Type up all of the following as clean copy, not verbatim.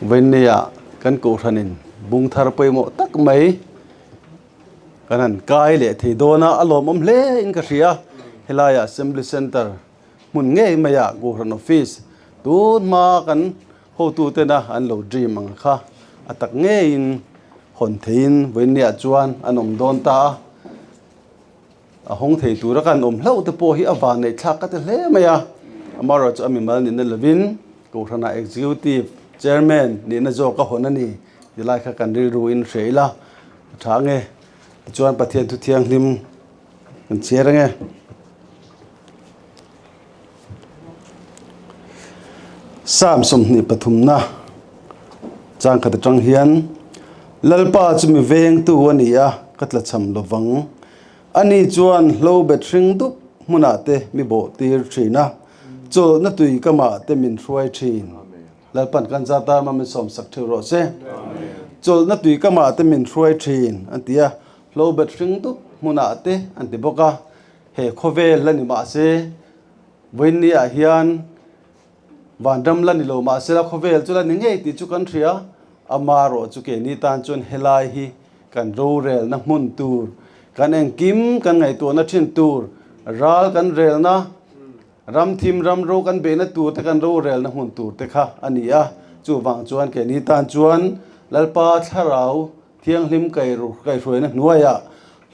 Vawinia kan kohhranin bung thar pawimawh tak mai kan han kai leh thei dawn a, a lawmawm hle in ka hria. Helaiah Assembly Centre hmun ngei maiah kohhran office tun hma kan hotutena an lo dream ang kha a tak ngeiin hawn theiin vawinia chuan an awm dawn ta a. A hawng thei tura kan awm hlauh te pawh hi a van neih thlak ka ti hle mai a, amaherawhchu a mimal nihna lovin Kohhrana Executive Chairman nihna zawk a hawn a ni ti lai kha kan rilru in hre ila a tha ange. Tichuan Pathian thu thianghlim kan chhiar ange. Psalm 23na chang khat atang hian Lalpa chu mi vengtu a ni a, ka tlachham lovang. Ani chuan hlo bet hring dup hmunah te mi bawh tir thin a, chawlhna tui kamah te min hruai thin. Lalpan kan za tar min sawmsak theuh rawh se. Chawlhna tui kamah te min hruai thin an ti a, hlo bet hring dup hmunah te an ti bawk a. He khawvel la ni mah se, vawiinniah hian vanram la ni lo mah se la khawvel chu la ni ngei tih chu kan hria. Amaherawh chu keini tan chuan helai hi kan rorelna hmun tur, kan engkim kan ngaihtuahna thin tur, ral kan relna, ram thim ram ro kan beihna tur te kan rorelna hmun tur te kha a ni a. Chuvang chuan keini tan chuan Lalpa Thlarau Thianghlim kaihruaina hnuaiah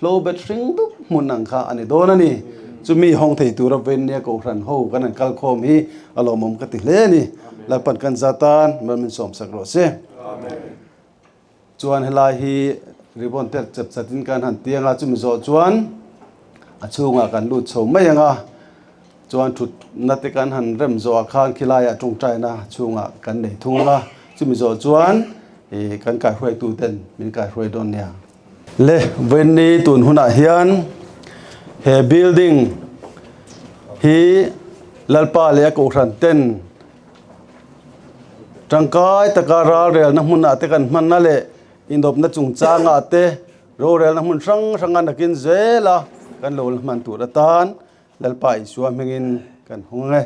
hlo bet hring dup hmun ang kha a ni dawn a ni. Chumi hawng thei tura Venia Kohhran ho kan han kal khawm hi a lawmawm ka ti hle a ni. Lalpan kan za tan mal min sawmsak rawh se. Chuan helai hi ribbon te chep chatin kan han tiang a, chumi zawh chuan a chhungah kan lut chho mai ang a. Chuan thutna te kan han rem zawh ah khan khilaiah tawngtaina chhungah kan nei thung ang a, chumi zawh chuan ih kan kaihruaitu ten min kaihruai dawn nia. Le Vawiinni tun hunah hian he building hi Lalpa leh a Kohhran ten tangkai taka ralrelna hmunah te kan hmanna leh indawpna chungchangah te rorelna hmun hrang hranga nakin zela kan lo la hman tur atan Lalpa Isua hmingin kan hung ang e.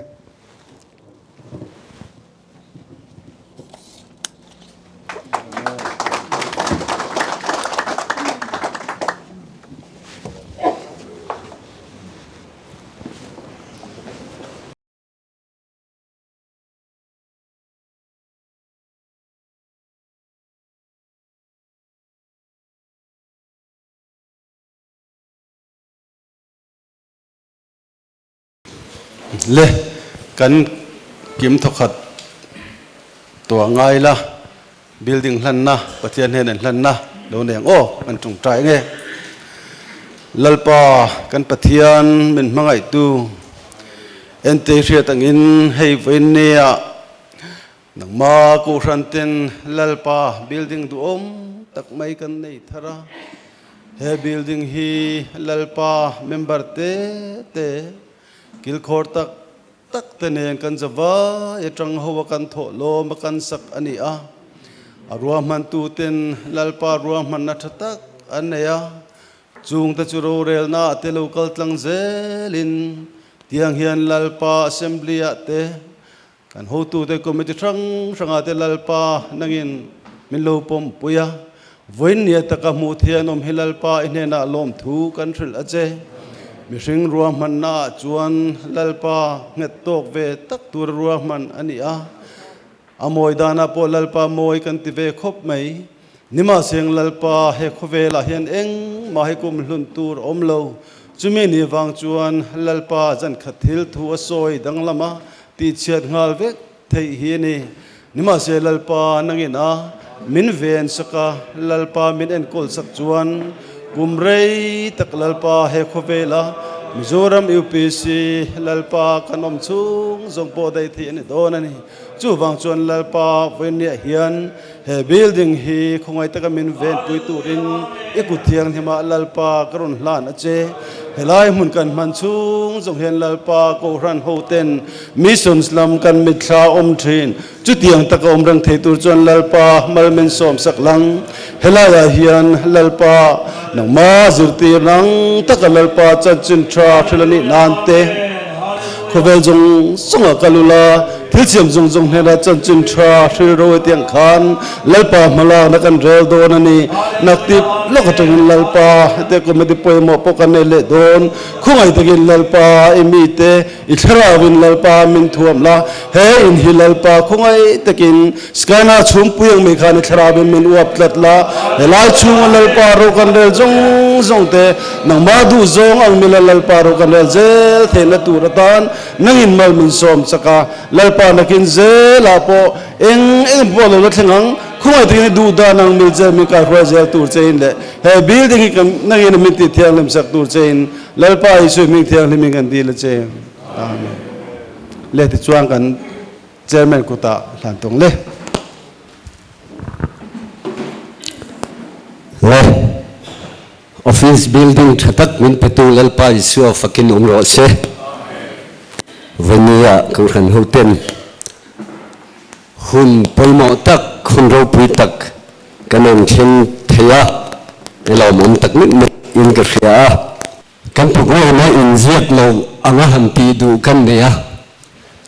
Le kan kim thawkhat tuah ngai la, building hlanna, Pathian hnen an hlanna lo nei ang aw, kan tawngtai nge. Lalpa kan Pathian min hmangaihtu entei hriat angin hei vawiinnia nangma Kohhran ten Lalpa building duhawm tak mai kan nei thar a. He building hi Lalpa member te te kilkhawr tak tak te nen kan zavai atang ho a kan thawh lawm a kan sak a ni a. A ruahmantu ten Lalpa ruahmanna tha tak an nei a, chung te chu rorelna ah te lo kal tlang zelin tiang hian Lalpa Assembly ah te Kan hotute committee hrang hrangah te Lalpa nangin min lo pawmpui a, vawiinnia taka hmuh thian awm hi Lalpa i hnenah lawmthu kan hrilh a che. Mihring ruahmanna ah chuan Lalpa nghet tawk ve tak tura ruahman a ni a, a mawi danah pawh Lalpa mawi kan ti ve khawp mai. Nimahseng Lalpa he khawvelah hian engmah hi kum hlun tur a awm lo. Chumi ni vang chuan Lalpa zankhat thil thu a sawi danglam a, Tihchhiat nghal vek theih hi a ni. Nimahse Lalpa nangin a min ven sak a, Lalpa min enkawl sak chuan kum rei tak Lalpa he khawvela Mizoram UPC Lalpa kan awm chhung zawng pawh daih theih a ni dawn a ni. Chuvang chuan Lalpa vawiinniah hian he building hi khawngaih taka min venpui turin i kut thianghlimah Lalpa ka rawn hlan a che. Helai hmun kan hman chhung zawng hian Lalpa Kohhran hoten missions lam kan mitthla awm thin. Chutiang taka awm reng thei tur chuan Lalpa mal min sawm sak lang. Helaiah hian Lalpa nangma zirtir nang taka Lalpa chanchin tha hril a nih nan te khawvel zawng zawngah kal ula. Thil siam zawng zawng hnenah chanchin tha hril ro etiang khan Lalpa hmalakna kan rel dawn a ni. Naktip lawk atangin Lalpa hetia committee pawimawh pawh kan nei leh dawn. Khawngaih takin Lalpa i mite i thlarauin Lalpa min thuam la. He in hi Lalpa khawngaih takin Skyna chhungpui ang mai khan i thlarauin min uap tlat la. Helai chhunga Lalpa ro kan rel zawng zawng te nangmah duh zawng ang mila Lalpa ro kan rel zel theihna tur atan Nangin mal min sawm chak a, Lalpa nakin zelah pawh eng eng pawh lo la thleng ang, khawngaih takin i duh dan ang mil zel min kaihruai zel tur chein leh he building hi kan nangin min tih thianghlim sak tur chein Lalpa Isua hming thianghlimin kan dil a che. Amen. Le tichuan kan Chairman kutah hlan tawng le. Le. Office building tha tak min petu Lalpa Isua fakin awm rawh se. Vawnia Kohhran hoten hun pawimawh tak, hun ropui tak kan rawn thleng thei a, i lawmawm tak meuh meuh in ka hria a. Kan programme a inziak lo anga han tih duh kan nei a,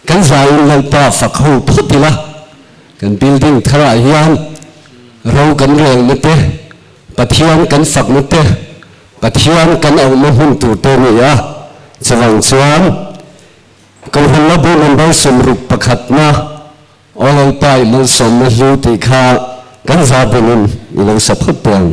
kan zaiin Lalpa fak ho phawt ila, kan building tharah hian ro kan relna te, Pathian kan fakna te, Pathian kan auhna hmun tur te a ni a, chuvang chuan Kohhran Labu number 61na Aw Lalpa i malsawmna hlu tih kha kan za bunin i lo sa phawt teh ang.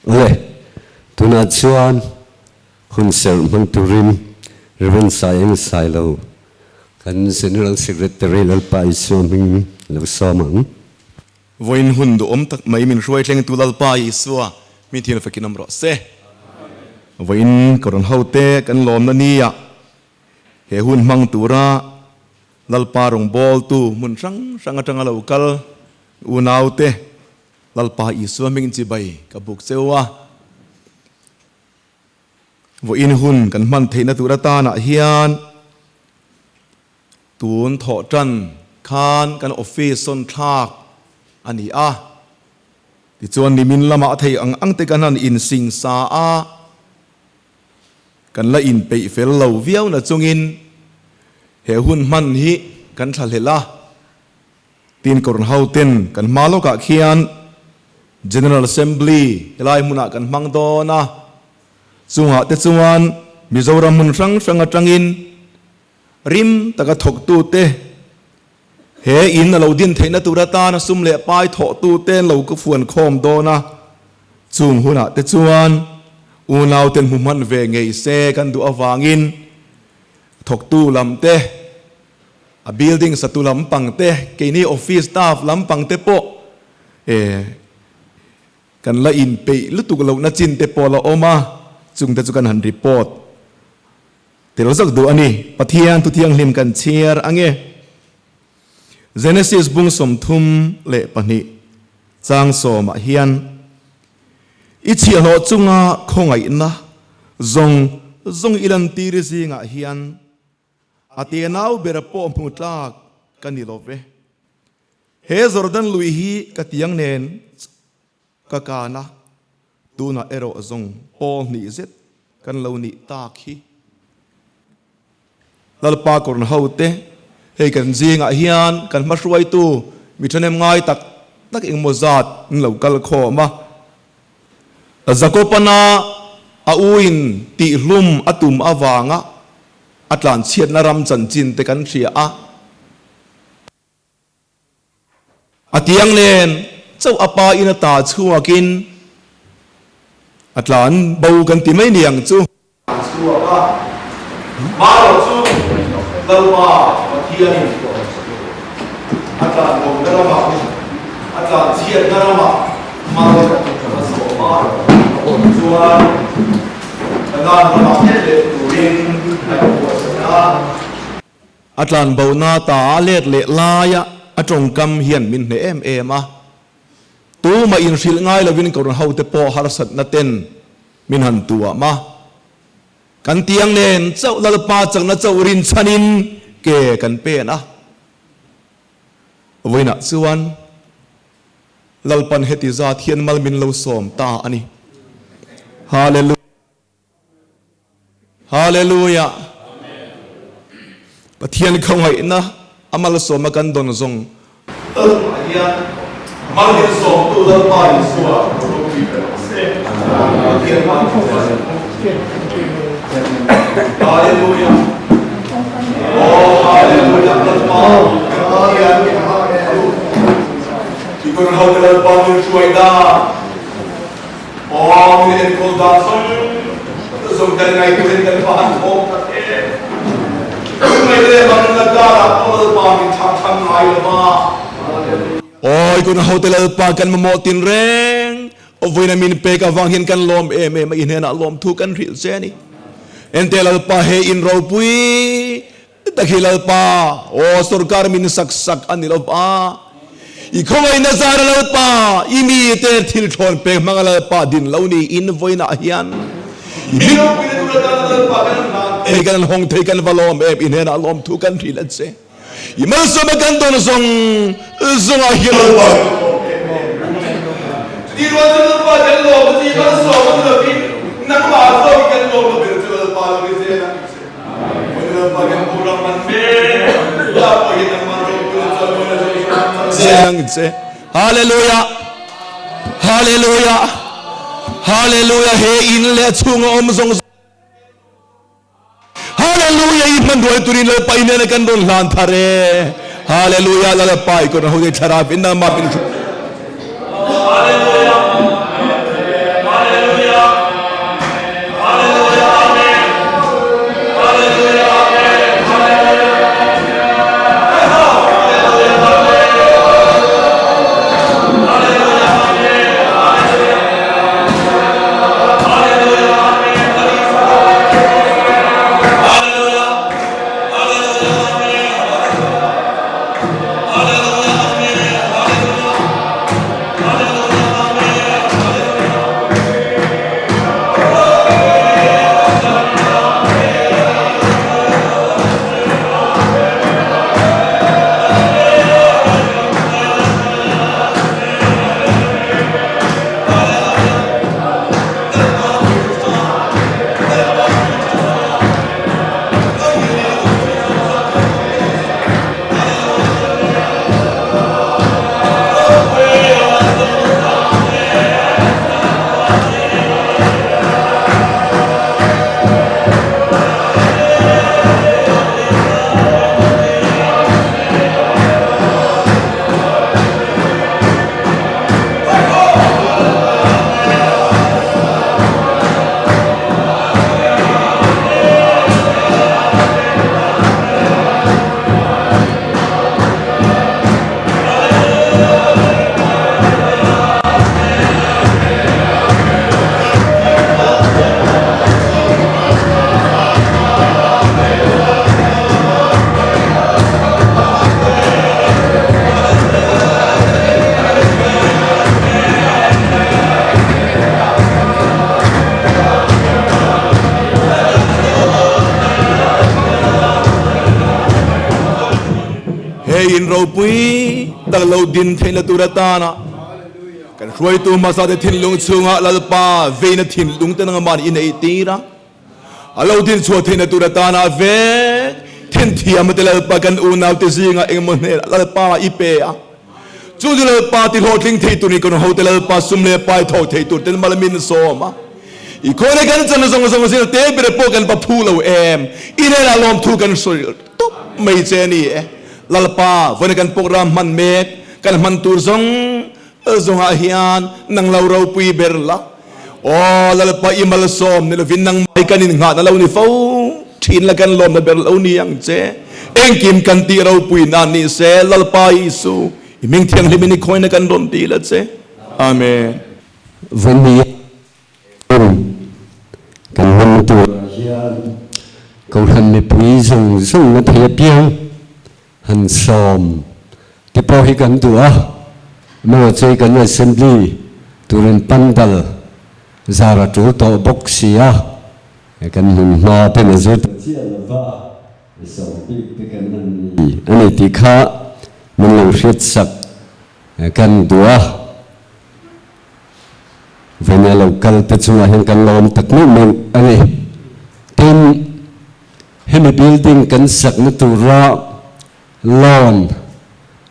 Awle, tunah chuan hun serh hmang turin Rev. Saeng Sailo kan General Secretary Lalpa Isua hming lo sawm ang. Vawiin hun duhawm tak mai min hruai thlengtu Lalpa Isua mi thian fakin awm rawh se. Vawiin ka rawn hote kan lawmna nia he hun hmang tura. Lalpa rawngbawltu hmun hrang hrang atanga lo kal unaute Lalpa Isua hming chibai ka buk cheu a. Vawiin hun kan hman theihna tur atanah hian tun thawh tan khan kan office sawn thlak a ni a. Tichuan nimin lamah a thei ang ang te kan han insingsa a. Kan la inpeih fel lo viau na chungin he hun hman hi kan thlahlelh a, tin Kawrn hoten kan hma lawkah khian General Assembly helai hmunah kan hmang dawn a, chungah te chuan Mizoram hmun hrang hrang atangin rim taka thawktute he in a lo din theihna tur atana sum leh pai thawhtute an lo fuan khawm dawn a, chung hunah te chuan unauten hmu hman ve ngei se kan duh avangin thawktu lam te, a building satu lampang te, keini office staff lampang te pawh Kan la inpeih lutuk lohna chin te pawh la awm a, chungte chu kan han report tel zawk duh a ni. Pathian thu thianghlim kan chhiar ange. Genesis bung 32 chang sawmah hian, I chhiahhlawh chunga khawngaihna zawng zawng i lantir zingah hian a tenau ber pawh hmu tlak ka ni lo ve. He Jordan lui hi ka tiang nen ka kan a, tunah erawh zawng pawl hnih zet kan lo nih tak hi. Lalpa kawrn ho te, hei kan zingah hian kan hmahruaitu mi thahnem ngai tak tak engmaw zat an lo kal khawm a. Jakobana a uin tihhlum a tum avanga a tlanchhiatna ram chanchin te kan hria a. A tiang nen chauh a pa in a ta chhuakin a tlan bo kan ti mai niang chu. Chhuak a, marawh chu Lalpa Pathianin a tlan bona ramah, a tlan chhiatna ramah mal a sawm a, chuan Kanaan ramah let turin a inbuatsaih a. A tlanbohna ta a let leh laia a tawngkam hian min hneh em em a. Tumah inhrilh ngai lovin Kohhran hote pawh harsatna ten min han tuam a. Kan tiang nen chauh Lalpa chakna chauh rinchhanin ke kan pen a. Vawiinah chuan Lalpan heti zat hian mal min lo sawm ta a ni. Hallelujah. Hallelujah! Pathian khawngaihna a malsawma kan dawn zawng Lalpa hian mal min sawmtu Lalpa Isua ropui ber ang se. Pathian hma thu a ni. Hallelujah! Oh, Hallelujah! Lalpa kan Pathian i kun ho te Lalpa min hruai dan. Aw, min enkawl dan zawng zawng kan ngaihtuahin kan va han thawm tak em! Lungngaih leh hmanna karah pawh Lalpa min thlah thlang ngai lo va. Awi, kun hote Lalpa kan mamawh tinreng vawiin min pek avang hian kan lawm em em a, i hnenah lawmthu kan hrilh che a ni. Enteh Lalpa, he in ropui Tak hi Lalpa, aw sorkar min sak sak a ni lo va, i khawngaihna zara Lalpa, i mite thil thlawn pek hmanga Lalpa din lo niin vawiinah hian i hming thei kan hawng thei kan va lawm em, i hnenah lawmthu kan hrilh a che. I malsawma kan dawn zawng zawngah hian Lalpa kan lawm em em. Chutih rual chu Lalpa kan lawm a ti, malsawm a ni lovin nangmah zawkin kan lawm a ber chu Lalpa lo ni zel ang che. Hallelujah Hallelujah Hallelujah he in leh chhunga awm zawng Hallelujah i hman ruai turin Lalpa i nena kan rawn hlan thar e Hallelujah Lalpa i kawrna ho te thlarau in nangmah min Hallelujah Hallelujah Hallelujah Amen Hallelujah Amen Hallelujah Amen Hallelujah Hallelujah Amen. Hei in ropui tak lo din theihna tur atana kan hruaitu hmasa te thinlung chhungah Lalpa veina thinlung te nangmah i neih tir a, a lo din chhuah theihna tur atana vek thenthiam te Lalpa kan unau te zingah engemaw hnenah Lalpa i pe a. Chu chu Lalpa ti hlawhtling thei tur ni kan hote Lalpa sum leh pai thawk thei tur ten mal min sawm a. I khawnge kan chan zawng zawng zir te ber pawh kan va phu lo em. I hnenah lawmthu kan sawi tawp mai che a ni e. Lalpa vawiin kan program hman mek kan hman tur zawng zawngah hian nang lo ropui ber la. Aw Lalpa i malsawm ni lovin nangmah hi kan innghahna lo ni fo thin la kan lawmna ber lo ni ang che. Engkim kan tih ropui nan ni se Lalpa Isu i hming thianghlim in i khawina kan rawn ti la che. Amen. Vawni hun kan hman turah hian Kohhran mipui zawng zawng na thei apiang han sawm te pawh hi kan duh a, amaherawhchu kan Assembly turin pandal zar a tul tawh bawk si a, kan hmun hma ten a zir ta chiah lo va, sawm bik te kan han ni a ni tih kha min lo hriat sak kan duh a. Vena lo kal te chungah hian kan lawm tak meuh meuh a ni. Tin, hemi building kan sakna tura loan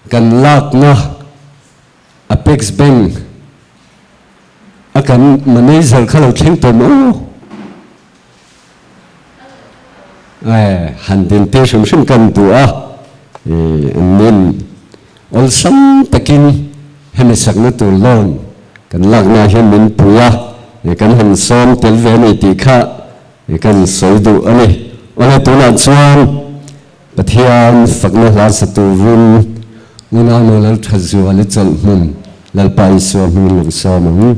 kan lakna Apex Bank a kan manager kha lo thleng tawh maw? Eh, han din tir hrim hrim kan duh a, an nin awlsam takin hemi sakna tur loan kan lakna hian min pui a, kan han sawm tel ve a ni tih kha kan sawi duh a ni. Awle tunah chuan Pathian fakna hla sa turin Unaunu Lalthazuali chawlhhmun Lalpa Isua hmingin lo sawm ang.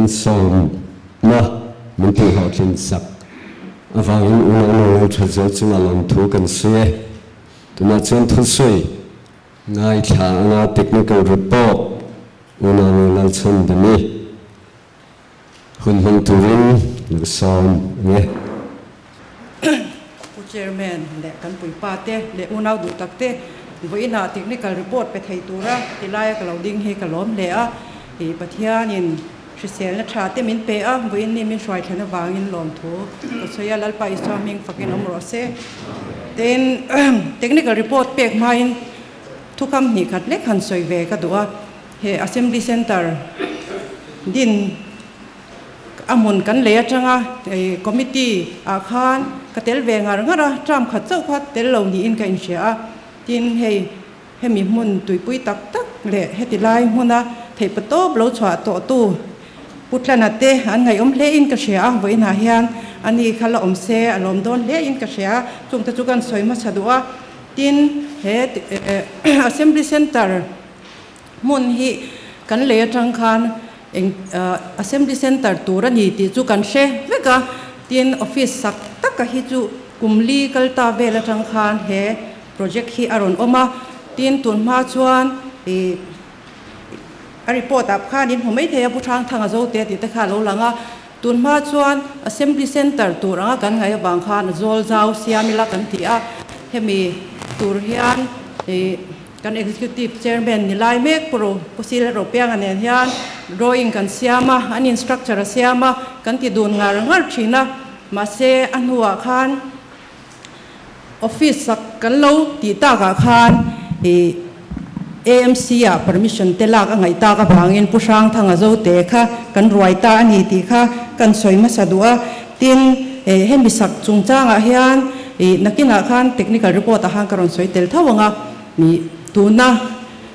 Kan sawmna min tihhlawhtlin sak avangin unau lo tha zel chunga lawmthu kan sawi e. Tunah chuan thusawi ngaithla anga technical report unau lo lalchhawn dami hun hmang turin lo sawm ang e. Pu Chairman leh kan puipa te leh unau duh tak te vawiinah technical report pe thei tura ti laia ka lo ding hi ka lawm hle a. I Pathianin hriselna tha te min pe a, vawiin ni min hruai thlen avangin lawmthu ka sawi a, Lalpa Isua hming fakin awm rawh se. Tin, technical report pek hmain thukam hnih khat lek han sawi ve ka duh a, he Assembly Centre din a hmun kan lei atanga committee ah khan ka tel ve ngar ngar a, term khat chauh kha tel lo niin ka inhria a, tin hei Hemi hmun tuipui tak tak leh heti lai hmuna theihpatawp lo chhuah tawhtu Pu Tlana te an ngaihawm hle in ka hria a, vawiinah hian ani kha la awm se a lawm dawn hle in ka hria a, chungte chu kan sawi hmasa duh a. Tin, he Assembly Centre hmun hi kan lei atang khan eng Assembly Centre tur a ni tih chu kan hre vek a, tin office sak taka hi chu kum li kal ta vel atang khan he Project hi a rawn awm a, tin tun hma chuan ih a report ah khan in hmu mai thei a, Pu Thangthanga Zote tih te kha a lo lang a, tun hma chuan Assembly Centre tur anga kan ngaih avang khan a zawl zau siam ila kan ti a, hemi tur hian ih kan Executive Chairman ni lai mek Pu Ro Pu Sila Ropianga nen hian drawing kan siam a, an in structure a siam a, kan ti dun ngar ngar thin a, mahse a hnuah khan Office sak kan lo tih takah khan ih AMC ah permission te lak a ngaih tak avangin Pu Hrangthanga Zote kha kan ruai ta a ni tih kha kan sawi hmasa duh a. Tin, hemi sak chungchangah hian ih nakinah khan technical report ah khan ka rawn sawi tel tho ang a, ih tuna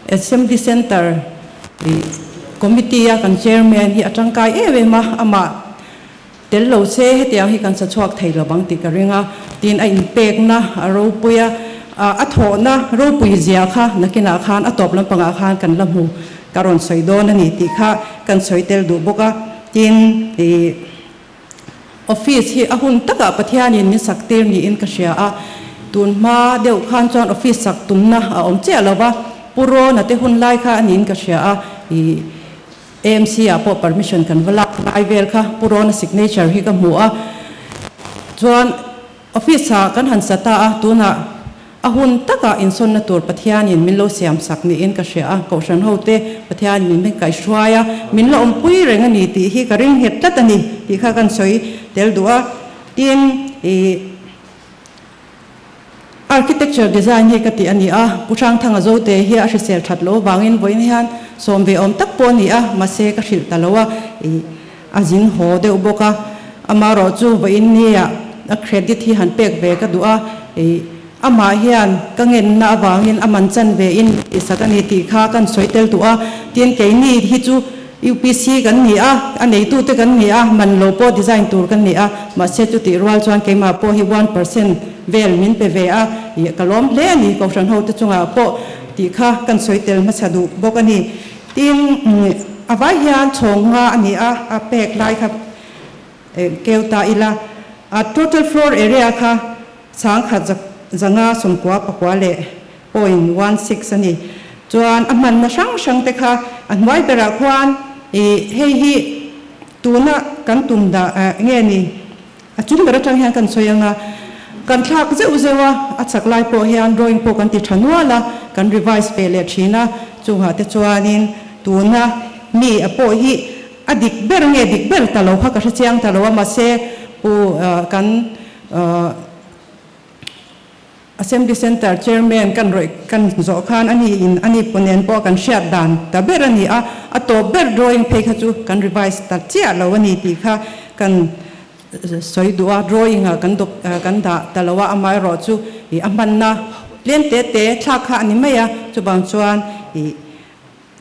Assembly Centre ih committee a kan chairman hi a tangkai em em a, amah Tel lo se hetiang hi kan sa chhuak thei lo ang tih ka ring a, tiin a inpekna a ropui a, a thawhna ropui zia kha nakinah khan a tawp lampangah khan kan la hmu ka rawn sawi dawn a ni tih kha kan sawi tel duh bawk a, tin ih office hi a hun takah Pathianin min sak tir niin ka hria a, tun hma deuh khan chuan office sak tumna a awm chiah lo va, Pu Rawna te hun lai kha a niin ka hria a, ih. AMC ah pawh permission kan va lak lai vel kha Pu Rawna signature hi ka hmu a, chuan office ah kan han sa ta a, tunah a hun takah insawnna tur Pathianin min lo siam sak niin ka hria a, Kohhran ho te Pathianin min kaihruai a, min la awmpui reng a ni tih hi ka ring nghet tlat a ni tih kha kan sawi tel duh a, tin ih. Architecture design hi ka tih a ni a, Pu Hrangthanga Zote hi a hrisel that loh avangin vawiin hian sawm ve awm tak pawh a ni a, mahse ka hrilh ta lo a, ih a zin haw deuh bawk a, amaherawh chu vawiin nia a credit hi han pek ve ka duh a, ih amah hian ka ngenna avangin a man chan ve in tihsak a ni tih kha kan sawi tel duh a, tin keini hi chu UPC kan ni a, a neitute kan ni a, man lo pawh design tur kan ni a, mahse chutih rual chuan keimah pawh hi 1% vel min pe ve a, ih ka lawm hle a ni, Kohhran hote chungah pawh tih kha kan sawi tel hmasa duh bawk a ni. Tin, a vai hian chhawng nga a ni a, a pek lai kha keu ta ila, a total floor area kha sangkhat zanga sawmkua pakua leh point 16 a ni. Chuan a hmanna hrang hrang te kha a hnuai berah khuan ih hei hi tuna kan tum dah nge ni a chung ber atang hian kan sawi ang a, kan thlak zeuh zeuh a, a chak lai pawh hian drawing pawh kan ti tha nual a, kan revise ve leh thin a, chungah te chuanin tuna mi a pawh hi a dik ber nge dik ber ta lo kha ka hre chiang ta lo a, mahse pu kan Assembly Centre Chairman kan rawih kan zawh khan a ni in a ni pawh nen pawh kan hriat dan ta ber a ni a, a tawp ber drawing phei kha chu kan revise ta chiah lo a ni tih kha kan sawi duh a, drawing ah kan dawk kan dah ta lo a, amaherawh chu ih a hmanna tlem te te thlak kha a ni mai a, chuvang chuan ih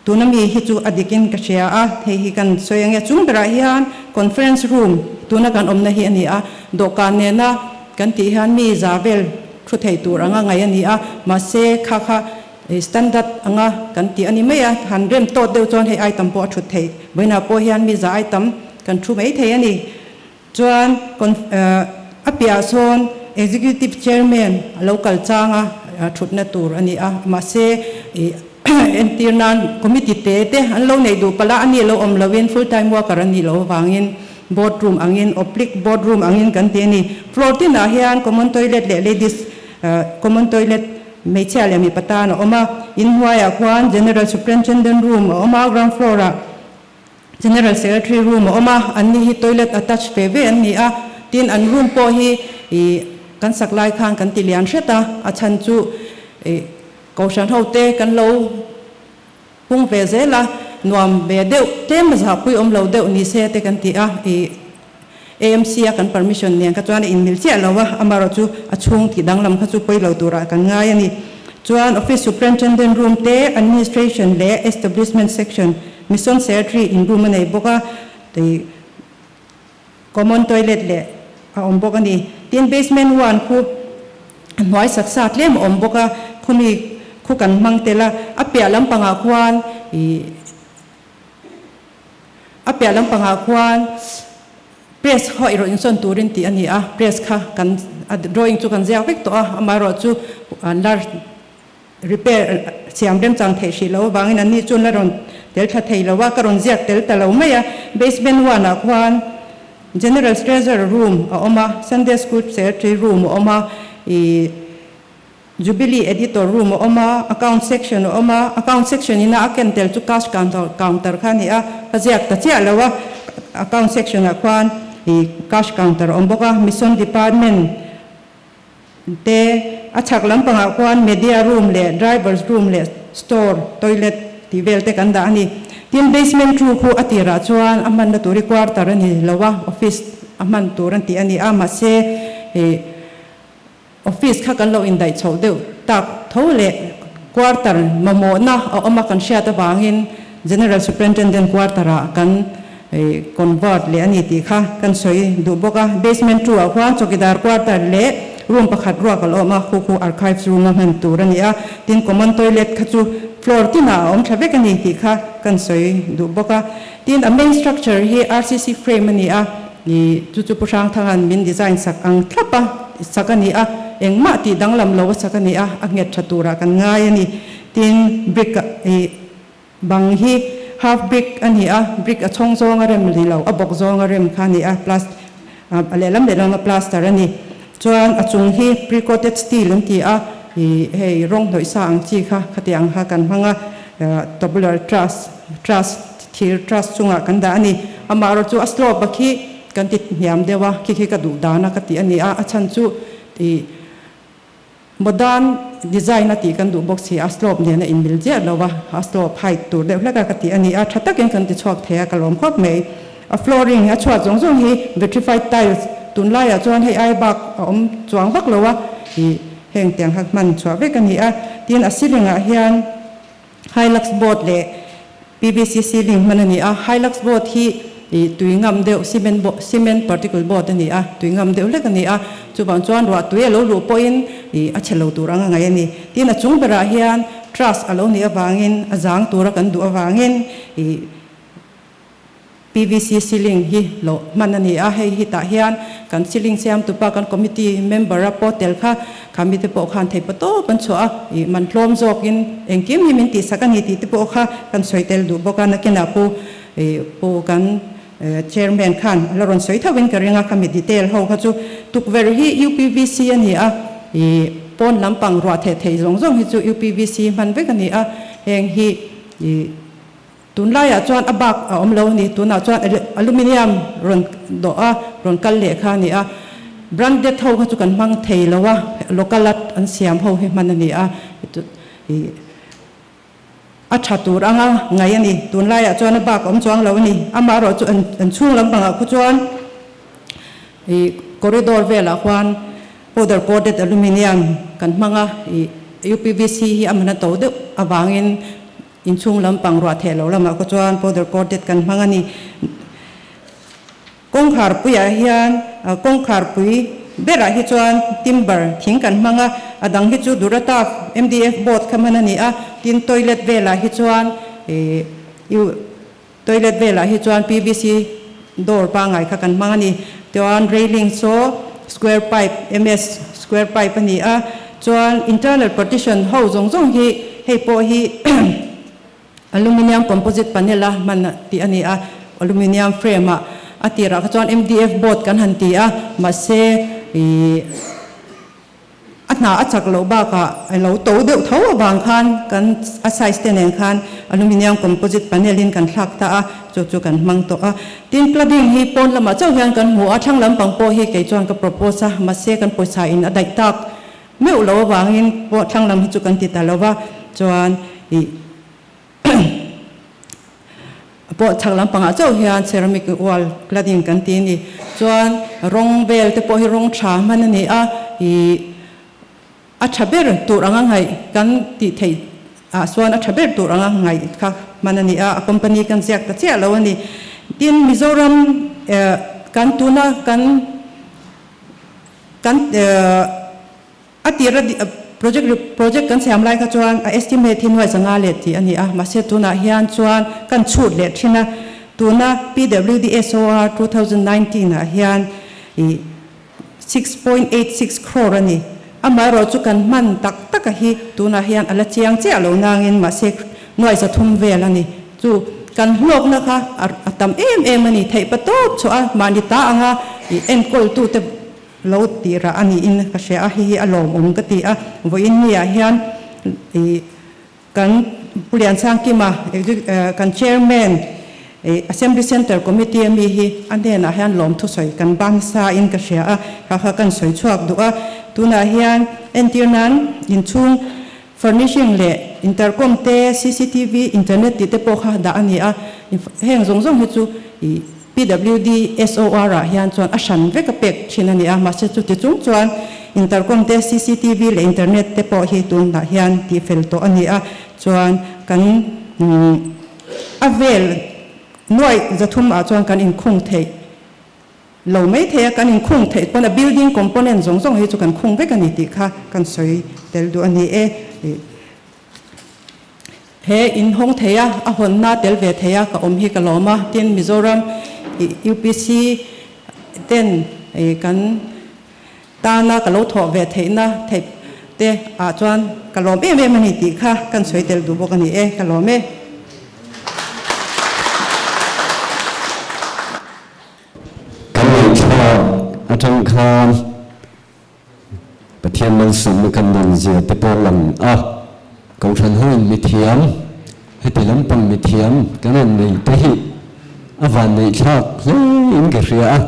Tuna mi hi chu a dikin ka hria a, hei hi kan sawi ange. Chung berah hian conference room tuna kan awmna hi a ni a, dawhkan nena kan tih hian mi za vel thu thei tur anga ngaih a ni a, mahse kha kha Standard anga kan tih a ni mai a, han rem tawt deuh chuan hei item pawh a thut theih. Vawiinah pawh hian mi za item kan thu mai thei a ni. Chuan a piahah sawn Executive Chairman a lo kal chang a, thutna tur a ni a. Mahse, entir nan committee te te an lo neih duh palh a, a ni lo awm loin full time worker an nih loh avangin board room angin, oblique board room angin kan ti a ni. Floor tinah hian common toilet leh ladies common toilet Hmeichhia leh mipa tan a awm a, inhnuaiah khuan General Superintendent room a awm a, ground floor ah General Secretary room a awm a, an ni hi toilet attach ve ve an ni a, tin an room pawh hi ih kan sak lai khan kan ti lian hret a, a chhan chu ih Kohhran ho te kan lo hung ve zel a, nuam ve deuh tlem a zahpui awm lo deuh ni se te kan ti a, ih AMC a kan permission nen kha chuan a inmil chiah lo a, amaherawh chu a chhung tih danglam kha chu pawi lo turah kan ngai a ni. Chuan Office Superintendent room te, Administration leh Establishment Section, Mission Secretary in room a nei bawk a, tei Common toilet leh a awm bawk a ni. Tin Basement one khu a hnuai sak sa tlem a awm bawk a, khumi khu kan hmang tel a, a piah lampangah khuan ih A piah lampangah khuan press kha erawh insawn turin tih a ni a, press kha kan a drawing chu kan ziak vek tawh a, amaherawh chu an la repair siam remchang theih hrih loh avangin an ni chuan la rawn tel thla thei lo a, ka rawn ziak tel ta lo mai a. Basement one ah khuan General Treasurer room a awm a, Sunday School Secretary room a awm a, ih Jubilee Editor room a awm a, Account section a awm a, Account section ina a ken tel chu cash counter counter kha a ni a, ka ziak ta chiah lo a, Account section ah khuan ih cash counter a awm bawk a, Mission department te a chhak lampangah khuan media room leh drivers room leh store, toilet tih vel te kan dah a ni. Tin, basement two khu a tirah chuan a hmanna tur hi quarter a ni lo a, office a hman tur an tih a ni a, mahse ih Office kha kan lo indaih chhoh deuh tak tho leh quarter mamawhna a awm a kan hriat avangin General Superintendent quarter ah kan convert leh a ni tih kha kan sawi duh bawk a. Basement 2 ah khuan chawkidar quarter leh room pakhat ruak a lo awm a, khu khu archives room a hman tur a ni a. Tin, common toilet kha chu floor tinah a awm tha vek a ni tih kha kan sawi duh bawk a. Tin, a main structure hi RCC frame a ni a. Ih, chu chu Pu Hrangthanga'n min design sak ang thlap a, sak a ni a, engmah tih danglam lo a sak a ni a, a nghet tha turah kan ngai a ni. Tin, brick a, ih, bang hi half brick a ni a, brick a chhawng zawng a rem ni lo, a bawk zawng a rem kha a ni a, plas, a lehlam lehlam a plaster a ni. Chuan a chung hi pre-coated steel an ti a, ih, hei rawng hnawih sa ang chi kha khatiang kha kan hmang a, tubular truss, truss, Thir truss chungah kan dah a ni. Amaherawh chu a slope a khi kan ti hniam deuh a, khi khi ka duh dan a ka tih a ni a, a chhan chu ih modern design a tih kan duh bawk si a, slope nen a inmil chiah lo a, a slope height tur deuh hlek a ka tih a ni a, tha takin kan ti chhuak thei a, ka lawm khawp mai. A flooring a chhuat zawng zawng hi vitrified tiles tunlaiah chuan hei ai bak a awm chuang vak lo a, ih heng tiang kha hman chhuah vek a ni a, tin a ceiling ah hian Hilux boat leh PVC ceiling hman a ni a, Hilux boat hi ih tui ngam deuh cement boat cement particle boat a ni a, tui ngam deuh hlek a ni a, chuvang chuan ruah tui a lo luh pawhin ih a chhe lo tur anga ngaih a ni. Tin, a chung berah hian truss a lo nih avangin a zang tura kan duh avangin ih PVC ceiling hi hlawh hman a ni a, hei hi tah hian kan ceiling siamtupa kan committee member a pawh tel kha kha mite pawh khan thei patawp an chhuah a, ih man tlawm zawkin engkim hi min tihsak a ni tih te pawh kha kan sawi tel duh bawk a, nakinah pu ih pu kan chairman khan a la rawn sawi tho in ka ring a, khami detail ho kha chu tukverh hi UPVC a ni a, ih pawn lampang ruah theh theih zawng zawng hi chu UPVC hman vek a ni a, heng hi ih. Tunlaiah chuan a bak a awm lo a ni. Tunah chuan aluminium rawn dawh a, rawn kal leh kha a ni a. Branded ho kha chu kan hmang thei lo a, local a an siam ho hi hman a ni a. A tha tur anga ngaih a ni. Tunlaiah chuan a bak a awm chuang lo a ni. Amaherawh chu an chhung lampangah khu chuan ih corridor velah khuan powder coated aluminium kan hmang a. Ih UPVC hi a hman a to deuh avangin Inchhung lampang ruah theh loh lamah khaw chuan powder coated kan hmang a ni. Kawngkhar puiah hian kawngkhar pui berah hi chuan timber thing kan hmang a, a dang hi chu Durataf MDF board kha hman a ni a, tin toilet velah hi chuan ih toilet velah hi chuan PVC door pangngai kha kan hmang a ni. Chuan railing saw square pipe MS square pipe a ni a, chuan internal partition ho zawng zawng hi hei pawh hi Aluminium composite panel a hman tih a ni a, aluminium frame ah a tirah kha chuan MDF board kan han ti a, mahse ih a hna a chak loh bakah a lo to deuh tho avang khan kan a size te nen khan aluminium composite panel in kan thlak ta a, chu chu kan hmang tawh a. Tin, cladding hi pawn lamah chauh hian kan hmu a, thlang lampang pawh hi kei chuan ka propose a, mahse kan pawisa in a daih tak Meuh lo avangin pawh thlang lam hi chu kan ti ta lo va, chuan ih pawh chhak lampangah chauh hian ceramic wall cladding kan ti a ni. Chuan rawng vel te pawh hi rawng tha hman a ni a, ih a tha ber tur anga ngaih kan tih theih ah chuan a tha ber tur anga ngaih kha hman a ni a, a company kan ziak ta chiah lo a ni. Tin, Mizoram kan tuna kan. Kan a tira project project kan siam lai kha chuan a estimate hi nuai zanga leh tih a ni a, mahse tunah hian chuan kan chhut leh thin a, tuna PWDSOR 2019 ah hian ih 6.86 crore a ni. Amaherawh chu kan hman tak tak a hi tunah hian a la chiang chiah lo nangin mahse nuai zathum vel a ni. Chu kan hlawkna kha a tam em em a ni. Theih pa tawp chhuah a mahni ta anga ih enkawltute lo tih rah a niin ka hria a, hei hi a lawmawm ka ti a. Vawiin niah hian ih kan Pu Liansangkima kan Chairman ih Assembly Centre Committee ami hi a hnenah hian lawmthu sawi kan ban sa in ka hria a, kha kha kan sawi chhuak duh a. Tunah hian entir nan inchhung Furnishing leh intercom te, cctv, internet tih te pawh kha dah a ni a, heng zawng zawng hi chu ih PWD SOR ah hian chuan a hran vek a pek thin a ni a, mahse chuti chung chuan intercom te, cctv leh internet te pawh hi tunah hian tih fel tawh a ni a, chuan kan a vel nuaih zathum ah chuan kan inkhung theih. Lo mai thei a, kan inkhung theih pawn a building component zawng zawng hi chu kan khung vek a ni tih kha kan sawi tel duh a ni e. He in hawng thei a, a hawnna tel ve thei a ka awm hi ka lawm a, tin Mizoram UPC ten kan tana ka lo thawh ve theihna theih te ah chuan ka lawm em em a ni tih kha kan sawi tel duh bawk a ni e, ka lawm e. Kan ngaihthlak atang khan Pathian malsawmna kan dawn zia te pawh lang a, Kohhran hoin mithiam, heti lampang mithiam kan rawn nei te hi a vanneihthlak hle in ka hria a,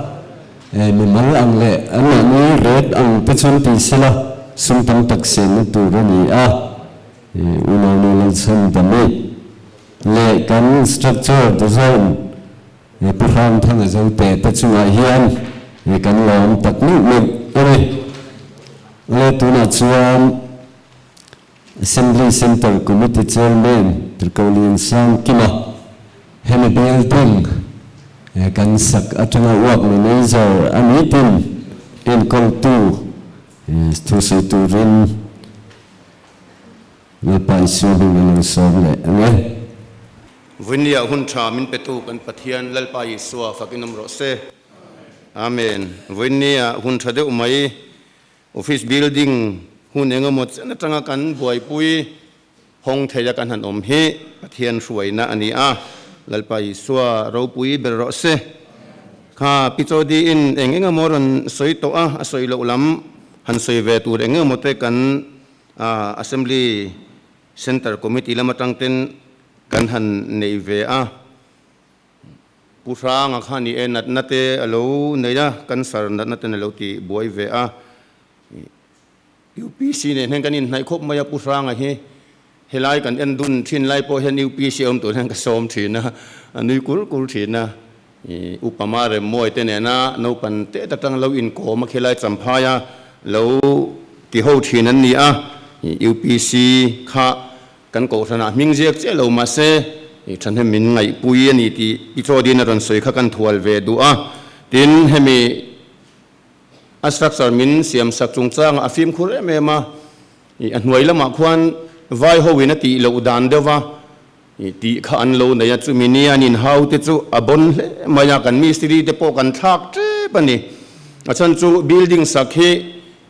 mimal ang leh anmahni ret ang te chuan ti sela sum tam tak senna tur a ni a, unaunu Lalchhan Dami leh kan structure design He Pu Hrangthanga Zote te chungah hian kan lawm tak meuh meuh a ni. Awle tunah chuan Assembly Centre Committee Chairman Tirkolian Sangkima hemi building kan sak atanga work manager a ni tin enkawltu thusawi turin Lalpa Isua hming a lo sawm leh ang e. Vuinia hun tha min petu kan Pathian Lalpa Isua fak in awm rawh se. Amen. Vuinia hun tha deuh mai office building hun eng emaw chen atanga kan buaipui hawng thei a kan han awm hi Pathian hruaina a ni a, Lalpa Isua ropui ber rawh se. Kha Pi Chawdi in eng eng emaw rawn sawi tawh a, a sawi loh lam han sawi ve tur eng emaw te kan Assembly Centre Committee lam atang ten kan han nei ve a, Pu Hranga kha ni e natna te a lo nei a, cancer natna ten a lo ti buai ve a, UPC nen hian kan inhnaih khawp mai a, Pu Hranga hi helai kan en dun thin lai pawh hian UPC awm tur hian ka sawm thin a, a nui kur kur thin a, Upa Marem Mawi te nena naupan te atang lo inkawm a khilai Champhai a lo ti ho thin an ni a, UPC kha kan kohhranah hming ziak chiah lo mahse thahnem min ngaihpui a ni tih Pi Chaw Dina rawn sawi kha kan thual ve duh a, tin hemi. A structure min siam sak chungchangah a fimkhur em em a, a hnuai lamah khuan vai ho in a tih loh dan deuh va tih kha an lo nei a, chumi nia an inhau te chu a bawn hle mai a, kan mistiri te pawh kan thlak tep a ni. A chhan chu building sak hi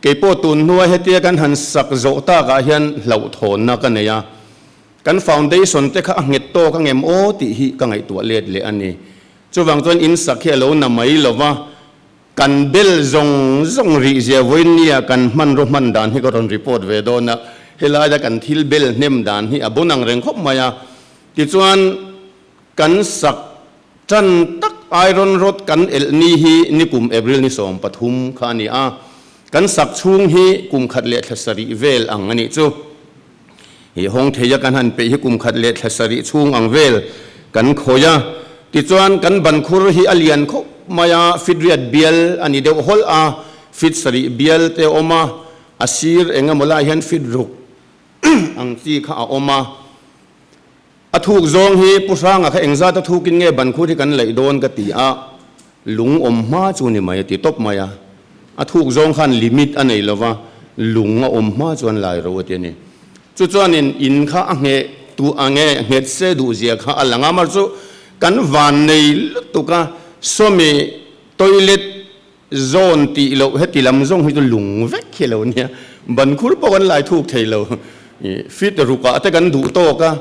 kei pawh tun hnua hetia kan han sak zawh takah hian hlauhthawnna ka nei a, kan foundation te kha a nghet tawk angem aw tih hi ka ngaihtuah let leh a ni. Chuvang chuan in sak hi a lo na mai lo va. Kan bel zawng zawng rih zia vawinia kan hmanraw hman dan hi ka rawn report ve dawn a, helaia kan thil bel hnem dan hi a bawn ang reng khawp mai a. Tichuan kan sak tan tak iron rod kan elh ni hi nikum April ni 13 kha a ni a, kan sak chhung hi kum khat leh thla sarih vel ang a nih chu. I hawng thei a kan han peih hi kum khat leh thla sarih chhung ang vel kan khawih a, tichuan kan ban khur hi a lian khawp mai a, fit riat bial a ni deuh hawlh a, fit sarih bial te a awm a, a sir eng emaw lai hian fit ruk ang chi kha a awm a. A thuk zawng hi Pu Hranga kha engzat a thukin nge ban khur hi kan laih dawn ka ti a, lung awm hma chu ni mai a ti tawp mai a. A thuk zawng khan limit a nei lova, lung a awm hma chuan lai ro a ti a ni. Chu chuanin in kha a ngheh tu a nge nghet se duh zia kha a lang a, mar chu kan van nei lutuk a, sawmi toilet zawn tih loh heti lam zawng hi chu lung vek hi lo nia, ban khur pawh kan lai thuk thei lo, fit rukah te kan duh tawk a,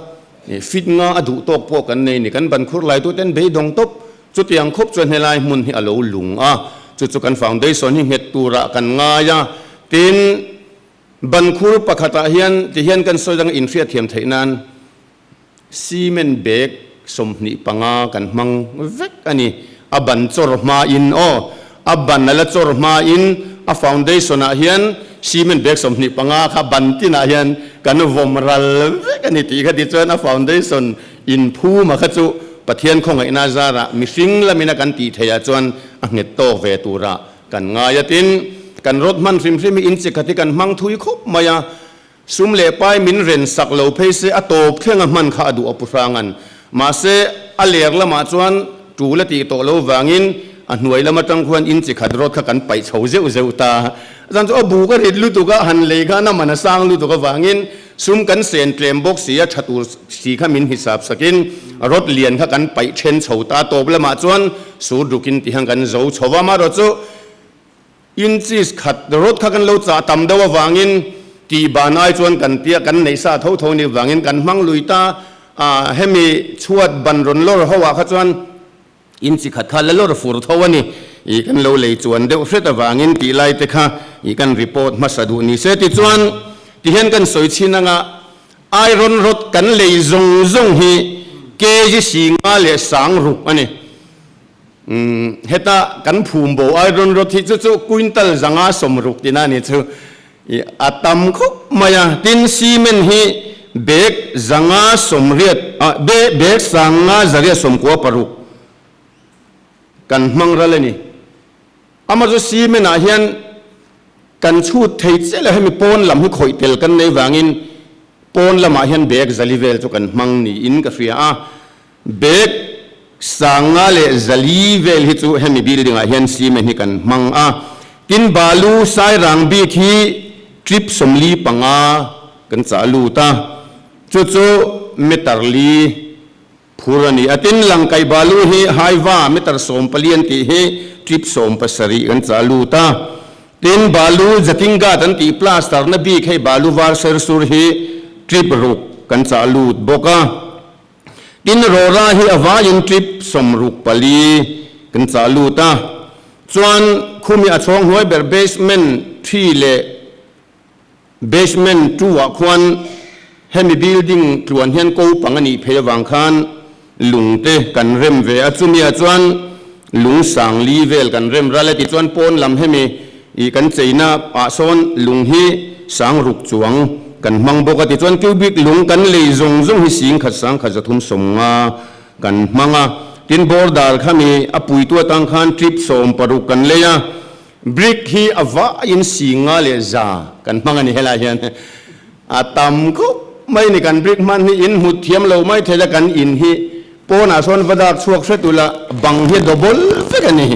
fit nga a duh tawk pawh kan nei ni, kan ban khur lai tute an beidawng tawp, chutiang khawp chuan helai hmun hi a lo lung a, chu chu kan foundation hi nghet turah kan ngai a, tin ban khur pakhatah hian tihian kan sawi dang inhriatthiam theih nan Cement bag 25 kan hmang vek a ni. A ban chawr hmain aw, a ban a la chawr hmain a foundation ah hian cement bag 25 kha ban tinah hian kan vawm ral vek a ni tih kha tichuan a foundation inphuma kha chu Pathian khawngaihna zarah mihring lamina kan tih theihah chuan a nghet tawk ve turah kan ngai a. Tin, kan rawt hman hrim hrim hi inchikhat hi kan hmang thui khawp mai a. Sum leh pai min ren sak lo phei se a tawp thleng a hman kha a duh a pu Hrangan. Mahse, a ler lamah chuan tul a tih tawh lo vangin a hnuai lam atang khuan in chi khat rawt kha kan paih chho zeuh zeuh ta. Zan chu a buk a rit lutuk a, han lei khan a man a sang lutuk avangin sum kan sen tlem bawk si a tha tur si kha min hisap sakin rawt lian kha kan paih then chho ta. A tawp lamah chuan sur dukin ti hian kan zo chho va, amaherawhchu Inches khat rawt kha kan lo chah tam deuh avangin tih ban ai chuan kan tia kan neih sa tho tho ni vangin kan hmang lui ta a, hemi chhuat ban rawn lawr ho ah kha chuan inchi khat kha la lawr fur tho a ni i kan lo lei chuan deuh hret avangin tih lai te kha i kan report hmasa duh ni se tichuan tihian kan sawi chhin anga iron rod kan lei zawng zawng hi kg singa leh sang ruk a ni. Heta kan phum bo iron rod hi chu chu quintal 160 tina ni chu a tam khawp mai a. Tin cement hi bag 180 bag 596 kan hmang ral a ni. Ama chu cement ah hian kan chhut thei chiah lo hemi pawn lam hi khawih tel kan nei vangin pawn lamah hian bag zali vel chu kan hmang niin ka hria a. Bag 504 vel hi chu hemi building ah hian cement hi kan hmang a, tin balu sairang bik hi trip 45 kan chah lut a, chu chu meter li phur a ni a, tin langkaih balu hi haiva meter 14 an tih hi trip 17 kan chah lut a, tin balu jatinga an tih plaster na bik hei balu var ser sur hi trip ruk kan chah lut bawk a. Tin Rora hi a vaiin trip 64 kan chah lut a, chuan khumi a chhawng hnuai ber basement 3 leh basement 2 ah khuan hemi building tluan hian ko pang a nih phei avang khan lung te kan rem ve a, chumi ah chuan lung sang li vel kan rem ral a, tichuan pawn lam hemi Ih kan cheina ah sawn lung hi sang ruk chuang kan hmang bawk a, tichuan cubic lung kan lei zawng zawng hi 10,000 1,350 kan hmang a, tin border kha mi a puitu atang khan trip 60 kan lei a, brick hi a vaiin 500 kan hmang a ni helai hian a tam khawp mai ni kan brick hman hi in hmut thiam lo mai thei la kan in hi pawnah sawn va dak chhuak hret ula bang hi double vek a ni.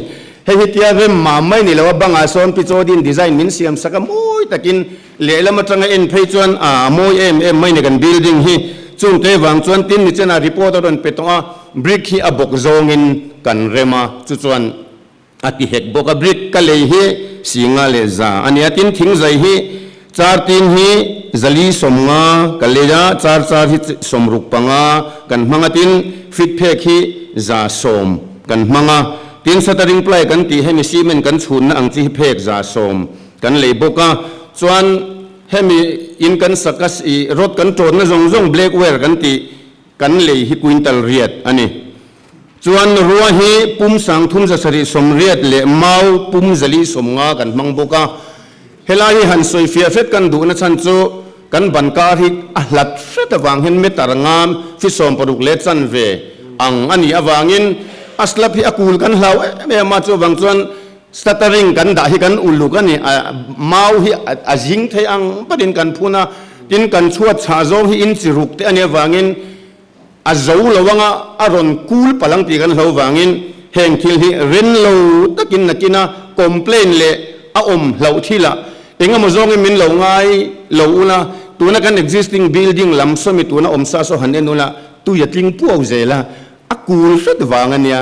Hei hi tia rem mam mai ni lo a, bangah sawn pi Chaw-din design min siam sak a, mawi takin lehlam atanga en phei chuan a mawi em em mai ni kan building hi. Chungte vang chuan tin ni chenah report a rawn pe tawh a, brick hi a bawk zawngin kan rem a, chu chuan a ti hek bawk a, brick ka lei hi singa leh za a nia, tin thingzai hi char tin hi zali 50 ka lei a, char char hi 65 kan hmang a, tin fit phek hi 110 kan hmang a, tin shuttering ply kan tih hemi cement kan chhunna ang chi hi phek 110 kan lei bawk a, chuan hemi in kan sak a ih rod kan tawnna zawng zawng black ware kan tih kan lei hi quintal riat a ni. Chuan rua hi pum 3780 leh mau pum 450 kan hmang bawk a. Helai hi han sawi fiah hret kan duhna chhan chu kan ban kar hi a hlat hret avang hian meter ngam fi 60 leh chanve ang a nih avangin a slab hi a kul kan hlau em em a, chuvang chuan stuttering kan dah hi kan uluk a ni. A mau hi a zing thei ang berin kan phun a, tin kan chhuat chhah zawng hi inchi ruk te a nih avangin A zo lo anga a rawn kul palh ang tih kan hlo vangin heng thil hi ren lo takin nakina complain leh a awm hlauh thilah engemaw zawngin min lo ngai lo ula, tuna kan existing building lam sawmi tuna awm sa saw han en ula tui a tling puau zel a, a kul hret vang a nia.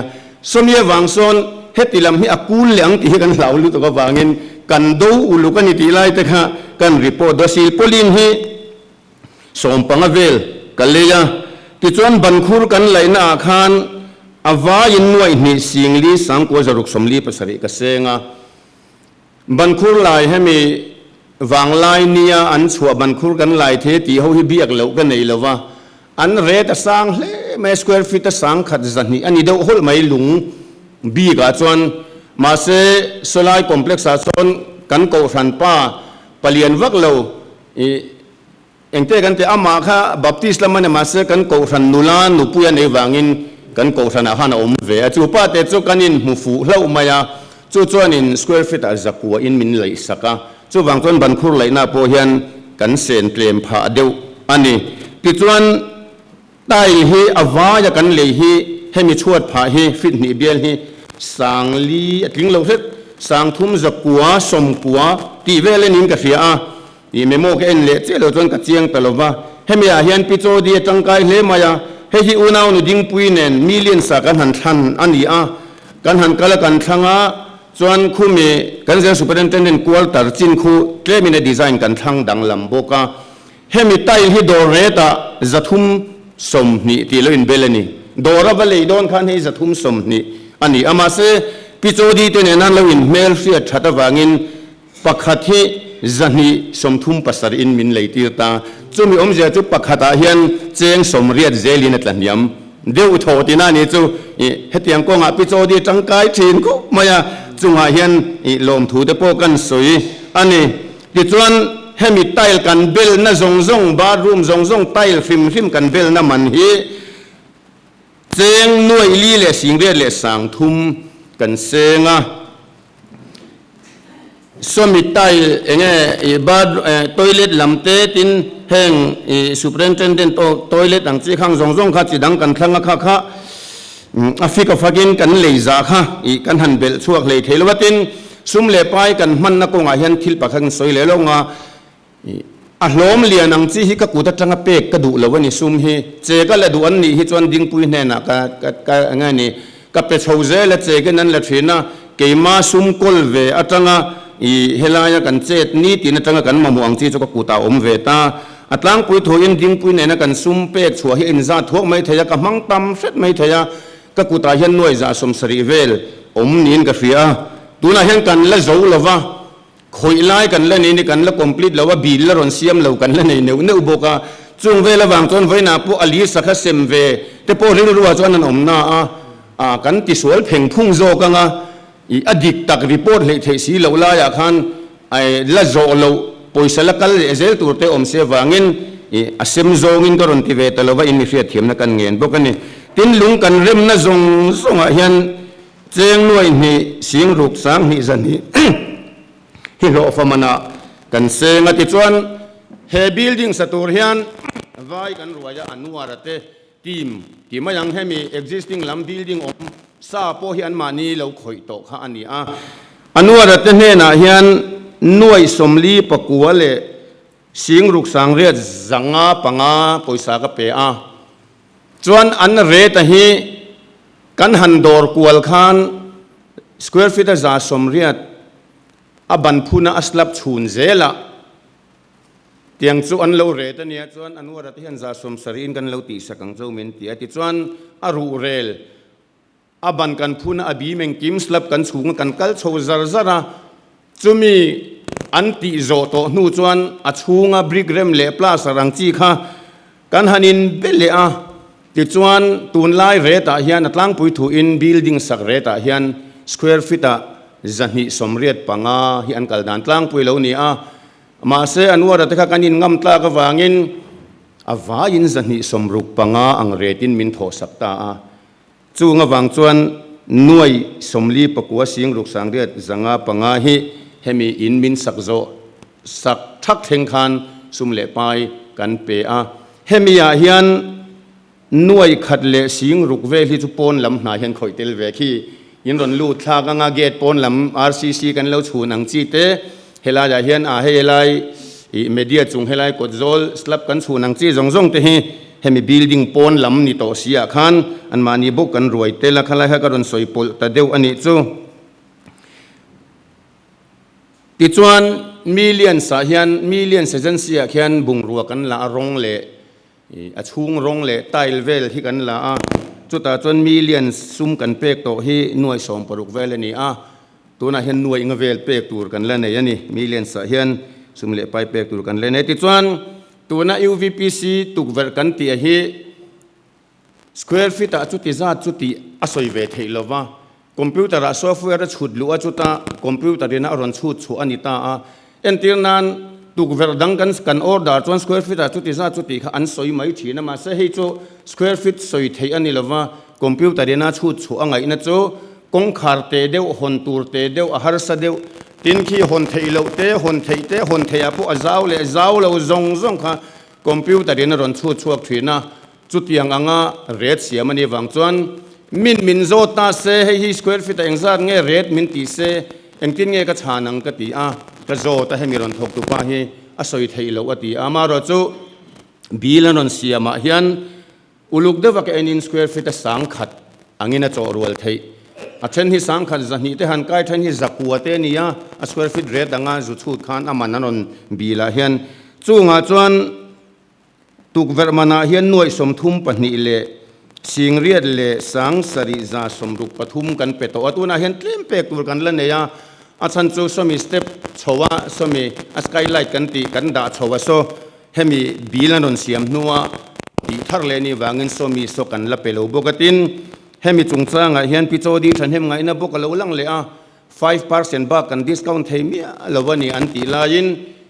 Sawmi avang sawn heti lam hi a kul leh ang tih hi kan hlau lutuk avangin kan do uluk a ni tih lai te kha kan report daw silpaulin hi. 15 vel ka lei a, tichuan bankhur kan laihna ah khan a vaiin nuaih hnih singli sangkua zaruk 47 ka seng a. Bankhur lai hemi vanglai nia an chhuah bankhur kan lai the tih ho hi biak loh ka nei lova, an rate a sang hle mai a, square feet a sang khat 200 a ni deuh hawlh mai lung bik ah chuan, mahse sawlai complex ah sawn kan kohhran pa palian vak lo I engte kan ti amah kha Baptist lam a ni mahse kan kohhran nula nupui a nei vangin kan kohhranah khan a awm ve a, chu pa te chu kan inhmu fuh hlauh mai a, chu chuanin square feet ah 900 in min laih sak a, chuvang chuan bankhur laihna pawh hian kan sen tlem phah deuh a ni. Tichuan tile hi a vaia kan lei hi hemi chhuat phah hi feet hnih bial hi 4000 a tling lo hret, 3990 tih vel enin ka hria a. Tih memo ka en leh chiah lo chuan ka chiang ta lo va, hemi ah hian Pi Chaw-di a tangkai hle mai a, hei hi unau nu Dingpui nen million sa kan han thlan a ni a, kan han kal a kan thlang a, chuan khumi kan General Superintendent quarter chin khu tlemin a design kan thlang danglam bawk a, hemi tile hi dawr ret ah 320 tih lo inbel a ni, dawr a va lei dawn khan hei 320 a ni a, mahse Pi Chaw-di te nen an lo inhmel hriat that avangin Pakhat hi 237 in min leitir ta. Chumi awmzia chu pakhatah hian cheng 80 zelin a tla hniam deuh thaw tina a ni chu. Ih, hetiang kawngah Pi Chaw-di tangkai thin khawp mai a, chungah hian ih lawmthu te pawh kan sawi a ni. Tichuan hemi tile kan belna zawng zawng, bathroom zawng zawng tile hrim hrim kan belna man hi cheng nuaih li leh singriat leh 3000 kan seng a. Sawmi tile enge i bath toilet lam te tin heng i superintendent aw toilet ang chi khang zawng zawng kha chi dang kan thlang a kha kha a fik a fakin kan lei zah kha i kan han belh chhuak hlei thei lo a tin sum leh pai kan hmanna kawngah hian thil pakhat kan sawi leh lawng a i a hlawm lian ang chi hi ka kut atanga pek ka duh lo a ni sum hi che ka la duh an nih hi chuan dingpui hnenah ka ka ka enge ni Ka pe chho zel a chekin an la thin a, keima sum kawl ve atanga i helaia kan chet ni tin atanga kan mamawh ang chi chu ka kutah a awm ve ta. A tlangpui thuin dingpui nena kan sum pek chhuah hi a inzat thuak mai thei a, ka hmang tam hret mai thei a, ka kutah hian nuai 170 vel awm niin ka hria a. Tunah hian kan la zo lo va, khawih lai kan la nei ni kan la complete lo a, bill la rawn siam lo kan la nei neuh neuh bawk a, chung vel avang chuan vawiinah pawh a lir sakha sem ve te pawh rilruah chuan an awm na a, a kan tisual pheng phung zawk ang a, ih a dik tak report hleih theih si loh laiah khan ai la zawh loh pawisa la kal leh zel tur te awm si avangin ih a sem zawngin ka rawn ti ve ta lova in mi hriatthiamna kan ngen bawk a ni. Tin lung kan remna zawng zawngah hian Cheng nuai hnih sing ruk sang hnih zan hi hi hlawhfa manah kan seng a tichuan he building sa tur hian vai kan ruai a Anwar-a te team tih mai ang hemi existing lam building awm. Sa pawh hi anmahni lo khawih tawh kha a ni a. Anuara te hnenah hian nuaih 44 leh 6805 pawisa ka pe a. Chuan an rate a hi kan han dawr kual khan square feet a 180 a ban phuna a slab chhun zelah tiang chu an lo rate a nia. Chuan Anuara te hian 70% in kan lo tihsak ang cho min ti a. Tichuan a ruhrel A ban kan phun a, a bim engkim slab kan chhung a kan kal chho zar zar a, chumi an tih zawh tawh hnu chuan a chhunga brick rem leh plaster ang chi kha kan han in be leh a, tichuan tunlai rate ah hian a tlangpui thu in building sak rate ah hian square feet ah 285 hi an kal dan tlangpui lo ni a, mahse an uar te kha kan in ngam tlak avangin a vaiin 265 ang rate in min thawh sak ta a. Chung avang chuan nuai 49 685 hi hemi in min sak zawh sak thak thleng khan sum leh pai kan pe a. Hemi ah hian nuai khat leh sing ruk vel hi chu pawn lam hnai hian khawih tel ve khi in rawn lut thlak anga gate pawn lam RCC kan lo chhun ang chi te helai ah hian a hei helai ih media chung helai kawt zawl slab kan chhun ang chi zawng zawng te hi Hemi building pawn lam ni tawh si ah khan anmahni bawk kan ruai tel a, khalai kha ka rawn sawi pawlh ta deuh a nih chu. Tichuan Millions ah hian Millions Agency ah khian bungrua kan la a, rawng leh a chhung rawng leh tile vel hi kan la a, chutah chuan Millions sum kan pek tawh hi nuai 60 vel a ni a, tunah hian nuai nga vel pek tur kan la nei a ni, Millions ah hian sum leh pai pek tur kan la nei. Tichuan Tuna UVPC tukverh kan tih hi square feet ah chuti zat chu tih a sawi ve theih lo va, computer ah software a chhut luh a chuta computer in a rawn chhut chhuah a ni ta a. Entir nan tukverh dang kan kan order chuan square feet ah chuti zat chu tih kha an sawi mai thin a, mahse hei chu square feet sawi theih a ni lo va, computer in a chhut chhuah a ngaihna chu kawngkhar te deuh hawn tur te deuh a harsa deuh. Tin khi hawn theih loh te, hawn theih te, hawn theih ah pawh a zau leh zau lo zawng zawng kha computer in a rawn chhut chhuak thin a, chutiang anga rate siam a nih vang chuan min min zawt ta se hei hi square feet ah engzat nge rate min tih se engtin nge ka chhan ang ka ti a, ka zawt a hemi rawn thawk tupa hi a sawi theih loh a ti a, amaherawhchu bill an rawn siam ah hian Uluk deuha ka enin square feet a 1000 angin a chawh rual theih. A then hi 100 200 te han kai then hi 900 te a ni a, a square feet rate anga zu chhut khan a man an rawn bil ah hian chungah chuan tukverh manah hian nuaih 32 leh 8 leh 7163 kan pe tawh a, tunah hian tlem pek tur kan la nei a, a chhan chu sawmi step chho a sawmi a skylight kan tih kan dah chho a saw. Hemi bill an rawn siam hnua tih thar leh nih vangin sawmi saw kan la pe lo bawk a. Tin, hemi chungchangah hian Pi Chawdi thahnem ngaihna bawk a lo lang leh a, 5% bak kan discount thei miah lo a ni an tih laiin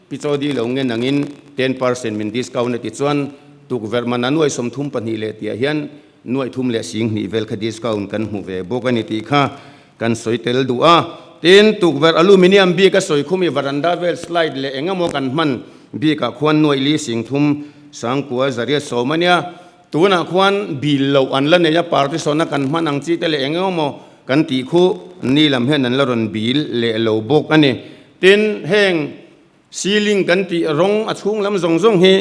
Pi Chawdi lo ngen angin 10% min discount a ti chuan tukverh man a nuai 32 leh tihah hian nuai thum leh 2000 vel kha discount kan hmu ve bawk a ni tih kha kan sawi tel duh a. Tin, tukverh aluminium bik a sawi khumi varanda vel slide leh eng emaw kan hman bikah khuan nuaih li 30 9,120 a nia. Tunah khuan bil loh an la nei a, partition a kan hman ang chi te leh eng emaw kan tih khu ni lam hian an la rawn bil leh lo bawk a ni. Tin, heng ceiling kan tih rawng a chhung lam zawng zawng hi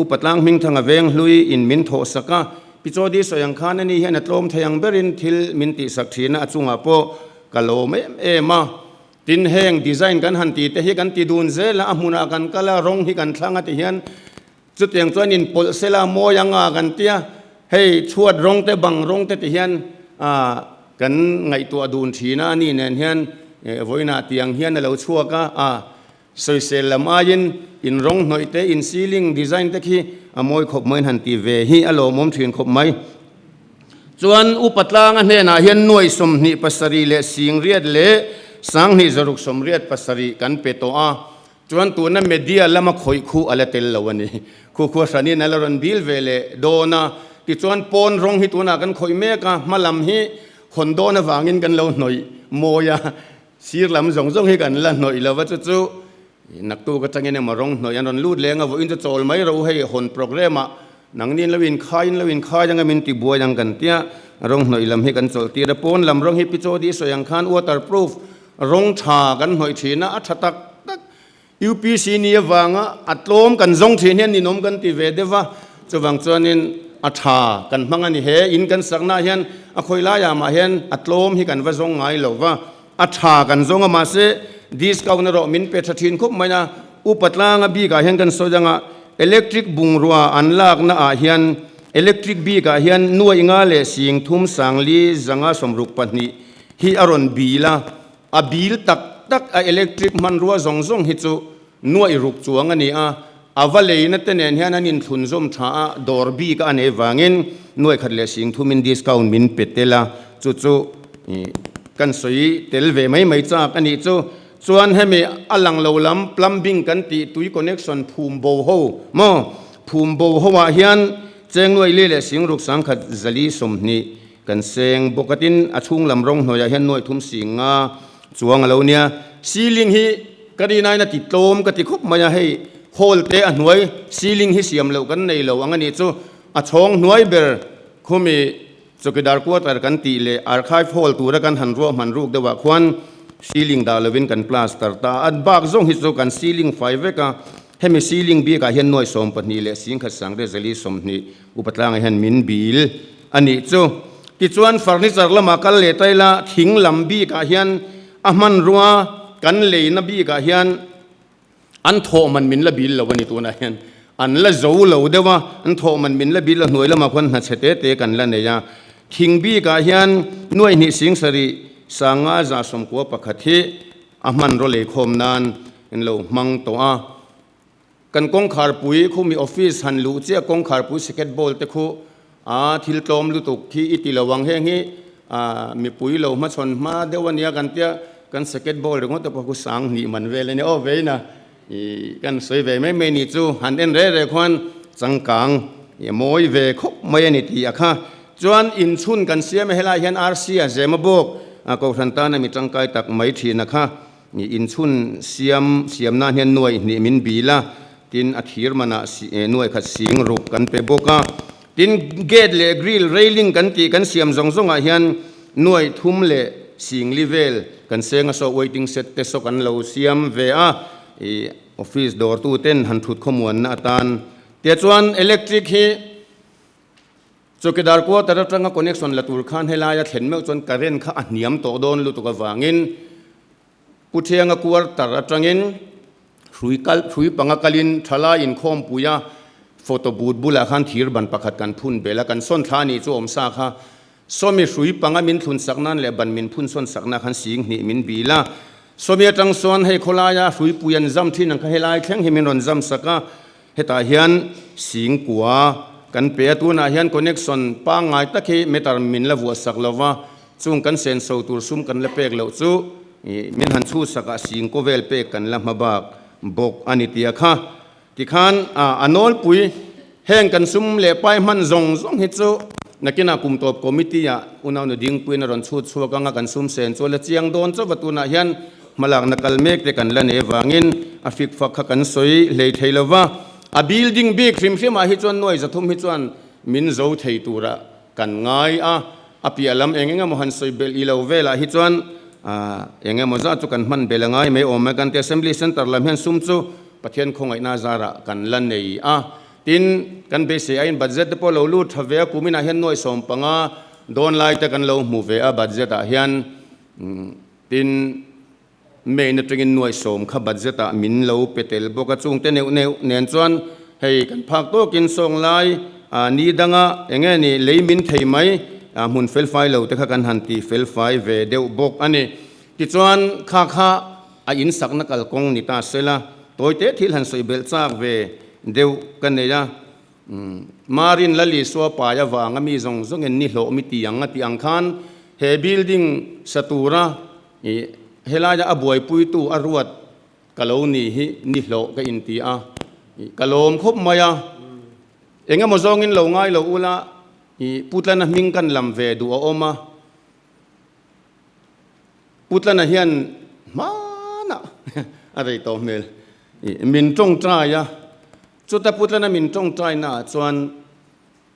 Upa Tlang Hmingthanga veng hlui in min thawh sak a, Pi Chawdi sawi ang khan ani hian a tlawm thei ang berin thil min tih sak thin a, a chungah pawh ka lawm em em a. Tin, heng design kan han tih te hi kan ti dun zel a, a hmunah kan kal a, rawng hi kan thlang a ti hian chutiang chuan in pawlh sela mawi anga kan tia, hei chhuat rawng te bang rawng te ti hian kan ngaihtuah dun thin a, ani nen hian vawiinah tiang hian a lo chhuak a, a sawisel lam aiin in rawng hnawih te in ceiling design te khi a mawi khawp mai in han ti ve hi a lawmawm thin khawp mai. Chuan Upa Tlanga hnenah hian nuai 27 leh 8 leh 2687 kan pe tawh a, Chuan tuna media lama khawih khu a la tel lo a ni. Khu khua hranin a la rawn dil ve leh dawn a. Tichuan pawn rawng hi tunah kan khawih mek a, hma lam hi hawn dawn avangin kan lo hnawih mawi a, sir lam zawng zawng hi kan la hnawih lo va, chu chu naktuk atangin emaw rawng hnawih an rawn lut leng a, vawiin chu chawl mai ro hei hawn programme ah nangni in lo inkhai in lo inkhai anga min ti buai ang kan tia. Rawng hnawih lam hi kan chawlh tir a, pawn lam rawng hi pi chaw di sawi ang khan waterproof rawng tha kan hnawih thin a, a tha tak tak. UPC ni avanga a tlawm kan zawng thin hian ninawm kan ti ve deuh a, chuvang chuanin a tha kan hmang a ni. He in kan saknaah hian a khawi laiah mah hian a tlawm hi kan va zawng ngai lo va, a tha kan zawng a, mahse discount erawh min pe tha thin khawp mai a. Upa tlanga bikah hian kan sawi dang a, electric bungrua an lakna ah hian electric bikah hian nuaih nga leh sing thum sangli zanga 62 hi a rawn bil a, a bil tak tak a electric hmanrua zawng zawng hi chu nuaih ruk chuang a ni a, a va leina te nen hian an inthlun zawm tha a, dawr bik a nei vangin nuaih khat leh sing thumin discount min pe tel a, chu chu kan sawi tel ve mai mai chak a nih chu. Chuan hemi a lang lo lam plumbing kan tih tui connection phum bo ho maw? Phum bo ho ah hian cheng nuaih li leh sing ruk sangkhat zali 20 kan seng bawk a tin a chhung lam rawng hnuaiah hian nuaih thum sing nga chuang a lo nia. Ceiling hi ka rin aiin a ti tlawm ka ti khawp mai a, hei hall te a hnuai ceiling hi siam loh kan nei lo ang a nih chu a chhawng hnuai ber khumi Chawkidar quarter kan tih leh archive hall tura kan han ruahman ruk deuhah khuan ceiling dah lovin kan plaster ta a, bak zawng hi chu kan ceiling fai vek a, hemi ceiling bikah hian nuai 12 leh singkhat sangre zali 20 upa tlangah hian min bil a nih chu. Tichuan furniture lamah kal leh ta ila thing lam bikah hian a hmanrua kan leina bikah hian An thawh man min la bil lo a ni tunah hian an la zo lo deuh a, an thawh man min la bil lo hnuai lamah khuan hna chhe te te kan la nei a. Thing bikah hian nuaih hnih sing sarih sanga za 91 hi a hmanraw lei khawm nan an lo hmang tawh a. Kan kawngkharpui khumi office han luh chiah kawngkharpui secret ball te khu a thil tlawm lutuk khi i ti lo ang heng hi mipui lo hmachhawn hma deuh a nia kan tia kan secret ball ringawt te pawh khu sang hnih man vel a nia aw vein a kan sawi ve mai mai ni chu han en reh reh khuan changkang i mawi ve khawp mai a ni tih a kha chuan inchhun kan siam a helai hian RC a zem a bawk a kohhran tana mi tangkai tak mai thin a kha inchhun siam siam nan hian nuaih hnih min bil a tin a thir manah nuaih khat sing ruk kan pe bawk a. Tin, gate leh grill, railing kan tih kan siam zawng zawngah hian nuaih thum leh singli vel kan seng a saw waiting shed te saw kan lo siam ve a, ih office dawrtu ten han thut khawmuanna atan. Tia chuan electric hi chawkidar quarter atanga connection la tur khan helaia thlen meuh chuan current kha a hniam tawh dawn lutuk avangin Pu Thianga quarter atangin hrui kal hrui panga kalin thalai inkhawmpuia photo booth bulah khan thir ban pakhat kan phun bel a, kan sawn thla anih chu awm sa kha. Sawmi hrui panga min thlun sak nan leh ban min phun sawn sakna khan sing hnih min bil a. Sawmi atang sawn hei khawlaia hrui pui an zam thin ang kha helai thleng hi min rawn zam sak a, hetah hian sing kua kan pe a, tunah hian connection pangngai tak hi meter min la vuah sak lo va, Chung kan senso tur sum kan la pek loh chu min han chhusak ah sing kaw vel pek kan la hma bak bawk a ni tia kha. Tikhan a nawlpui heng kan sum leh pai hman zawng zawng hi chu nakinah kum tawp committee ah unau nu dingpuiin a rawn chhut chhuak anga kan sum sen chu a la chiang dawn chauh va tunah hian hmalakna kal mek te kan la nei avangin a fik fak kha kan sawi hlei thei lo va. A building bik hrim hrim ah hi chuan nuai 300 hi chuan min zo thei turah kan ngai a. A piah lam eng eng emaw han sawi belh i lo velah hi chuan eng emaw zat chu kan hman belh a ngai mai awm e. Kan ti Assembly Centre lam hian sum chu Pathian khawngaihna zarah kan la nei a. Tin, kan beisei aiin budget te pawh lo lut tha ve a, kuminah hian nuai 15 dawn lai te kan lo hmu ve a budget ah hian. Tin, Main atangin nuai 10 kha budget ah min lo pe tel bawk a, chungte neuh neuh nen chuan hei kan phak tawkin sawng lai ni danga eng nge ni lei min thei mai hmun felfai lo te kha kan han ti felfai ve deuh bawk a ni. Tichuan kha kha a insakna kalkawng ni ta sela tawite thil han sawi belh chak ve deuh ka nei a. Marin Lalisua pai avanga mi zawng zawngin ni hlawh mi ti ang a tih ang khan he building sa tura I helaia a buaipuitu a ruat ka lo ni hi ni hlawh ka inti a, i ka lawm khawp mai a. Eng emaw zawngin lo ngai lo ula, i Putlana hming kan lam ve duh a awm a. Putlana hian hmanah a rei tawh hmel, i min tawngtai a. Chuta Putlana min tawngtainaah chuan.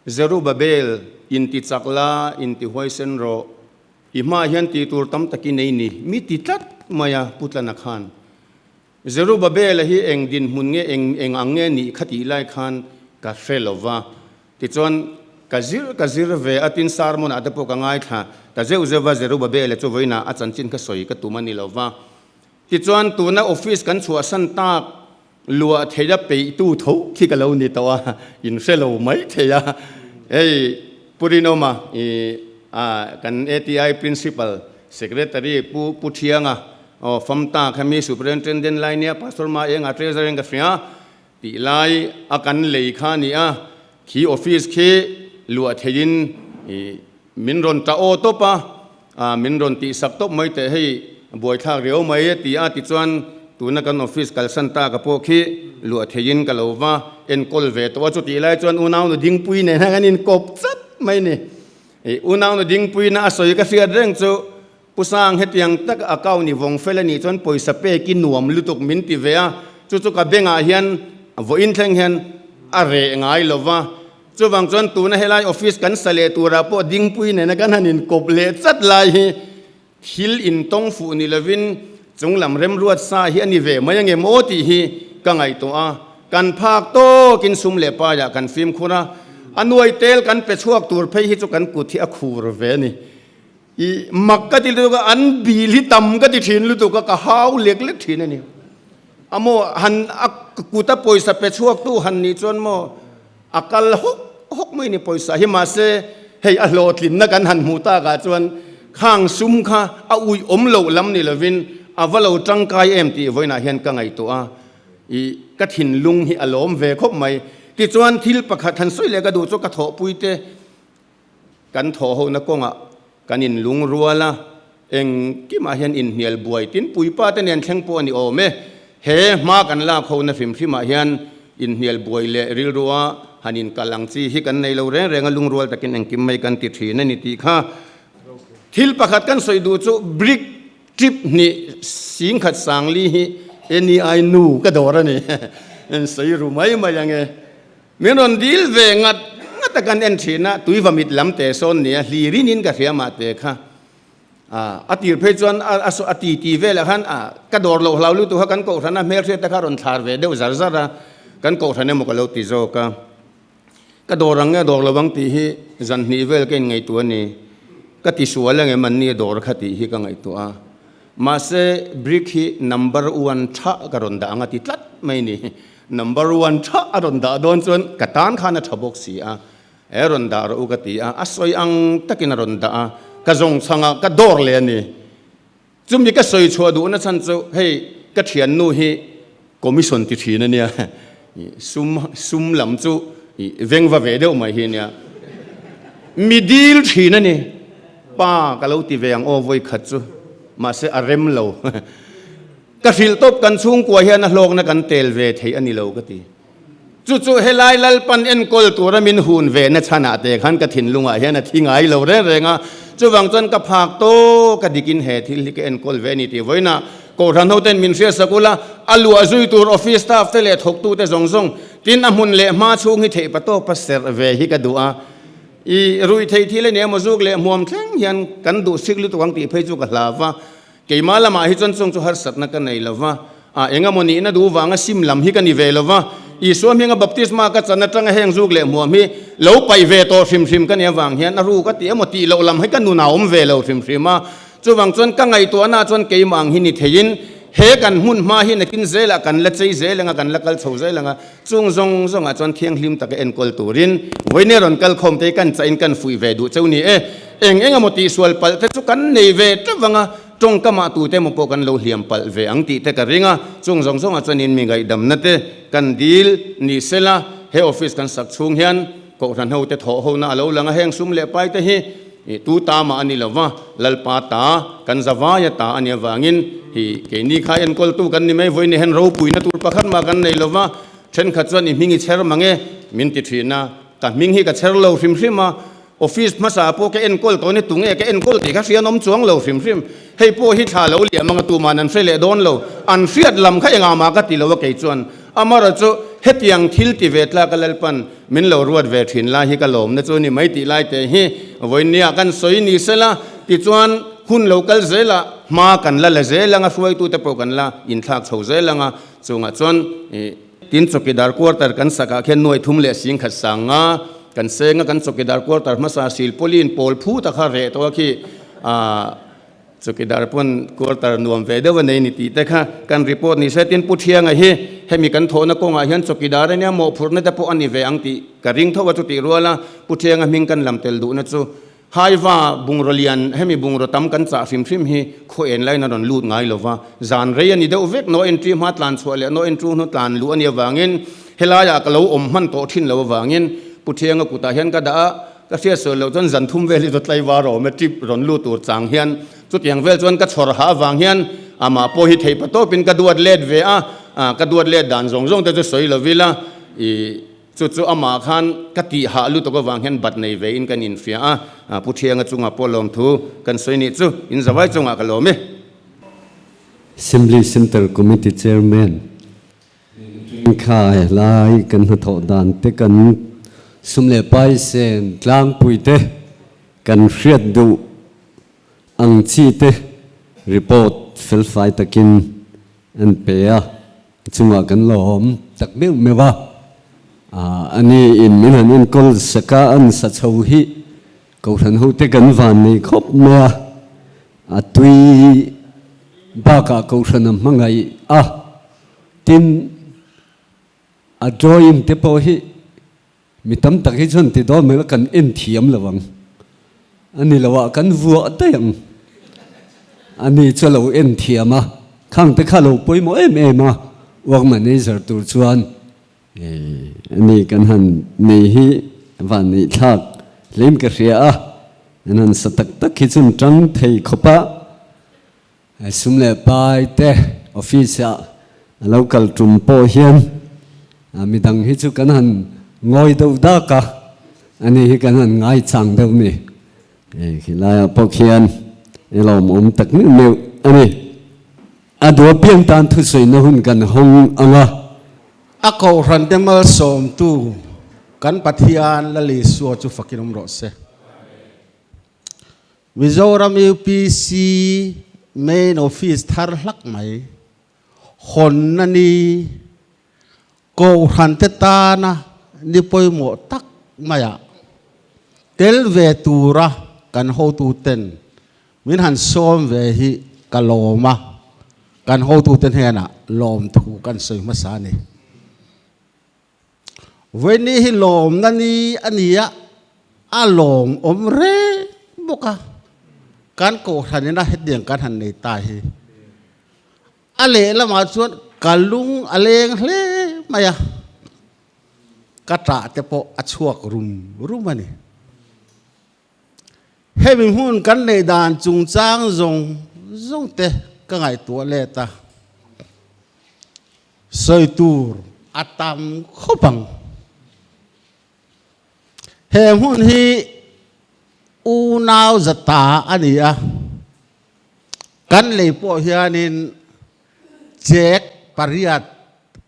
Zerubabel, inti chak la, inti huaisen rawh. I hmaah hian tih tur tam tak i nei ni, mi ti tlat mai a, Pu Tlana khan. Zerubabela hi eng dinhmun nge, eng eng ang nge nih kha tih lai khan ka hre lo va. Tichuan, ka zir ka zir ve a, tin sermon ah te pawh ka ngaithla ta zeuh zeuh va, Zerubabela chu vawiinah a chanchin kha sawi ka tum a ni lo va. Tichuan, tuna office kan chhuahsan tak luah theia peihtu tho khi ka lo ni tawh a, in hre lo mai thei a. Hei Pu Rinawma i a kan ATI Principal Secretary Pu Pu Thianga aw Famta kha mi Superintendent lai nia Pastor Ma Enga Treasurer in ka hria tih lai a kan lei kha a ni a, khi office khi luah theiin i min rawn ta aw tawp a, a min rawn tihsak tawp mai teh hei buaithlak riau mai a ti a, tichuan tuna kan office kalsan ta ka pawh khi luah theiin ka lo va enkawl ve tawh a, chutih lai chuan unaunu dingpui nen hian kan inkawp chat mai ni. Unaunu dingpuina a sawi ka hriat reng chu Pu Sang hetiang tak account i vawng fel a nih chuan pawisa pek i nuam lutuk min ti ve a, chu chu ka bengah hian vawiin thleng hian a reh ngai lo va, chuvang chuan tuna helai office kan sa leh turah pawh dingpui nena kan han inkawp leh chat lai hi thil intawng fuh ni lovin chunglam remruat sa hi a ni ve mai ange maw tih hi ka ngaihtuah a, kan phak tawkin sum leh paiah kan fimkhur a, a nuai tel kan pe chhuak tur phei hi chu kan kut hi a khur ve a ni. I mak ka ti lutuk a, an bil hi tam ka ti thin lutuk a, ka hau lek lek thin a ni. A maw han a kuta pawisa pe chhuak tu han nih chuan maw a kal hawk hawk mai ni pawisa hi mahse hei a hlawhtlinna kan han hmuh takah chuan khang sum kha a uih awm loh lam ni lovin a va lo tangkai em tih vawiinah hian ka ngaihtuah a, i ka thinlung hi a lawm ve khawp mai. Tichuan thil pakhat han sawi leh ka duh chu ka thawhpuite Kan thawhhona kawngah kan inlungrual a, engkimah hian inhnial buai tin puipa te nen thleng pawh a ni awm e. He hma kan lak hona hrim hrimah hian inhnial buai leh rilrua han inkal ang chi hi kan nei lo reng reng a, lungrual takin engkim mai kan ti thin a ni tih kha. Thil pakhat kan sawi duh chu brick trip hnih singkhat sangli hi NEI nu ka dawr a ni. Sawi ru mai mai ang e. Min rawn dil ve ngat ngat a kan en thin a, tui va mit lam te sawn nia hlirin in ka hria mah te kha. A tir phei chuan a a ti ti velah khan a ka dawr loh hlau lutuk kha kan kohhran a hmelhriat te kha rawn thlar ve deuh zar zar a, kan kohhran emaw ka lo ti zawk a. Ka dawr ang nge dawr lo ang tih hi zan hnih vel ka inngaihtuah a ni. Ka ti sual ang em an ni dawr kha tih hi ka ngaihtuah a. Mahse brick hi number one tha ka rawn dah ang a ti tlat mai ni. Number one tha a rawn dah dawn chuan ka tan khan a tha bawk si a, e rawn dah rawh u ka ti a, a sawi ang takin a rawn dah a, ka zawng chhang a, ka dawr leh a ni. Chumi ka sawi chhuah duhna chhan chu hei ka thiannu hi commission ti thin a nia, sum sum lam chu veng va ve deuh mai hi a nia, mi dil thin a ni, pa ka lo ti ve ang aw vawi khat chu, mahse a rem lo. Ka hrilh tawp kan chhungkua hian a hlawkna kan tel ve thei a ni lo ka ti. Chu chu helai Lalpan enkawl tura min hun ve na chhanah te khan ka thinlungah hian a thi ngai lo reng reng a, chuvang chuan ka phak tawk a dikin he thil hi ka enkawl ve a ni tih vawiinah Kohhran hoten min hriatsak ula, a luah zui tur office staff te leh thawktute zawng zawng tin a hmun leh hma chhung hi theih patawpa serh ve hi ka duh a. I ruih theih thil a ni emaw zuk leh hmuam thleng hian kan duh sik lutuk ang tih phei chu ka hlau va. Keimah lamah hi chuan chung chu harsatna ka nei lo va, a eng emaw nihna duh vanga sim lam hi ka ni ve lo va, Isua hminga baptisma ka chan atanga heng zuk leh hmuam hi lo paih ve tawh hrim hrim ka nih avang hian a ruk a ti emaw tih loh lam hi ka nun a awm ve lo hrim hrim a. Chuvang chuan ka ngaihtuahna chuan keimah ang hi ni theiin he kan hmun hma hi nakin zelah kan la chei zel anga kan la kal chho zel anga chung zawng zawngah chuan thianghlim taka enkawl turin vawinia rawn kal khawm te hi kan chahin kan fuih ve duh cheu ni e. Eng eng emaw tihsual palh te chu kan nei ve teuh vang a, tawngkamah tute emaw pawh kan lo hliam palh ve ang tih te ka ring a, chung zawng zawngah chuan in mi ngaihdamna te kan dil ni sela, he office kan sak chhung hian Kohhran ho te thawh hona a lo lang a, heng sum leh pai te hi tu ta mah a ni lo va, Lalpa ta, kan zavaia ta a nih avangin hi keini kha enkawltu kan ni mai, vawiin hian ropuina tur pakhat mah kan nei lo va, thenkhat chuan i hming i chher mang e min ti thin a, ka hming hi ka chher lo hrim hrim a, Office hmasa pawh ka enkawl tawh ni tunge ka enkawl tih kha hrian awm chuang lo hrim hrim. Hei pawh hi thla lo liam anga tuman an hre leh dawn lo. An hriat lam kha engah mah ka ti lo a kei chuan. Amarawh chu hetiang thil ti ve tlak a Lalpan min lo ruat ve thin lai hi ka lawmna chu ni mai tih lai te hi vawinia kan sawi ni sela tichuan hun lo kal zelah hma kan la la zel anga hruaitute pawh kan la inthlak chho zel anga chungah chuan ih tin chawkidar quarter kan sakah khian nuai thum leh sing khat sang nga kan seng a kan chawkidar quarter hmasa silpawlin pawl phut a kha reh tawh a khi ah Chawkidar pawn quarter nuam ve deuh a nei ni tih te kha kan report ni se tin Pu Thianga hi hemi kan thawhna kawngah hian chawkidar ania mawhphurhna te pawh a ni ve ang tih ka ring tho a chutih rual a Pu Thianga hming kan lam tel duhna chu Haiva bungraw lian hemi bungraw tam kan chah hrim hrim hi khaw en laiin a rawn lut ngai lo va zan rei a ni deuh vek no entry hma tlan chhuah leh no entry hnu tlan luh a nih avangin helaiah ka lo awm hman tawh thin lo avangin Pu Thianga kutah hian ka dah a Ka hriat sawi loh chuan zan thum vel hi chu tlaivar a awm e, trip rawn lut tur chang hian chutiang vel chuan ka chhawr hah avang hian amah pawh hi theih patawpin ka duat let ve a, ka duat let dan zawng zawng te chu sawi lo ila ih chu chu amah khan ka tih hah lutuk avang hian bat nei ve in kan inhria a, Pu Thianga chungah pawh lawmthu kan sawi nih chu in zavai chungah ka lawm e. Assembly Centre Committee Chairman Kha helai kan hnathawh dan te kan sum leh pai sen tlangpui te kan hriat duh ang chi te report felfai takin an pe a, chungah kan lawm tak meuh meuh a, ani in min han enkawl sak a, an sa chho hi Kohhran hote kan van nei khawp mai a, a tui bakah Kohhran a hmangaih a. Tin, a drawing te pawh hi mi tam tak hi chuan ti dawn mai la kan en thiam lo ang. A ni lo ah kan vuah daih ang. A ni chu a lo en thiam a, khang te kha a lo pawimawh em em a, work manager tur chuan a ni kan han nei hi van neih thlak hlein ka hria a, an han sa tak tak hi chuan tang thei khawp a. Sum leh pai te office ah a lo kal tum pawh hian midang hi chu kan han ngawi deuh dak a, ani hi kan han ngaichang deuh ni. Khilaiah pawh khian i lawmawm tak meuh meuh a ni. A duh apiang tan thusawiina hun kan hawng ang a. A kohhran te malsawmtu kan Pathian Lal Isua chu fakin awm rawh se. Mizoram UPC Main Office thar hlak mai hawnna ni Kohhran te tana ni pawimawh tak maiah tel ve tura kan hotuten min han sawm ve hi ka lawm a, kan hotute hnenah lawmthu kan sawi hmasa a ni. Vawiini hi lawmna ni a ni a, a lawmawm reng bawk a, kan kohhranina hetiang kan han nei ta hi. A lehlamah chuan ka lung a leng hle mai a, ka ṭah te pawh a chhuak rum rum a ni. Hemi hmun kan neih dan chungchang zawng zawng te ka ngaihtuah let a. Sawi tur a tam khawp ang. He hmun hi unau zata a ni a, kan lei pawh hianin chek pariat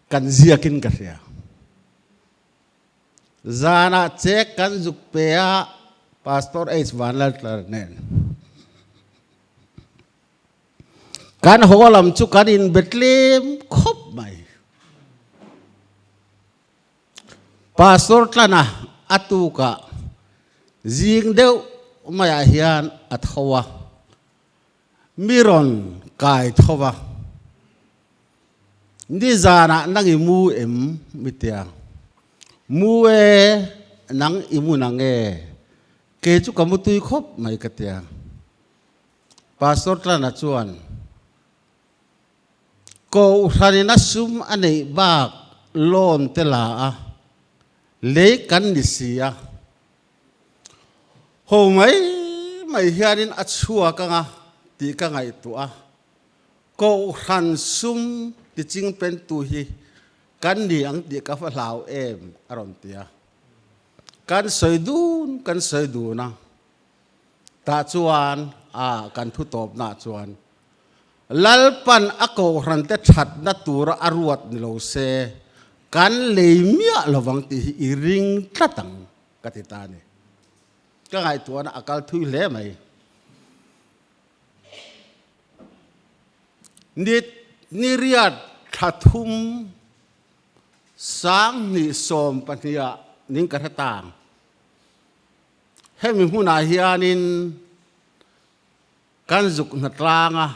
kan ziakin ka hria. Zanah chek kan zuk pe a, Pastor H. Vanlaltlar nen. Kan haw lam chu kan inbe tlem khawp mai. Pastor Tlana a tukah zing deuh maiah hian a tho a, mi rawn kai tho va. Nizanah nang i mu em? Mi tia. Mu e, nang i mu nang e? Kei chu ka mutui khawp mai ka tia. Pastor Tlana chuan, Kohhranin a sum a neih bak loan te la a, lei kan ni si a. Ho mai mai hianin a chhuak anga tih ka ngaihtuah a, Kohhran sum tichingpentu hi kan ni ang tih ka va hlau em a rawn ti a. Kan sawi dun kan sawi dun a. Tah chuan a kan thu tawpnaah chuan Lalpan a kohhrante thatna tura a ruat ni lo se, Kan lei miah lovang tih hi i ring tlat ang ka ti ta a ni. Ka ngaihtuahna a kal thui hle mai. Ni ni riat thla thum 2022 ah ning ka hre tang. Hemi hmunah hianin kan zuk hnatlang a,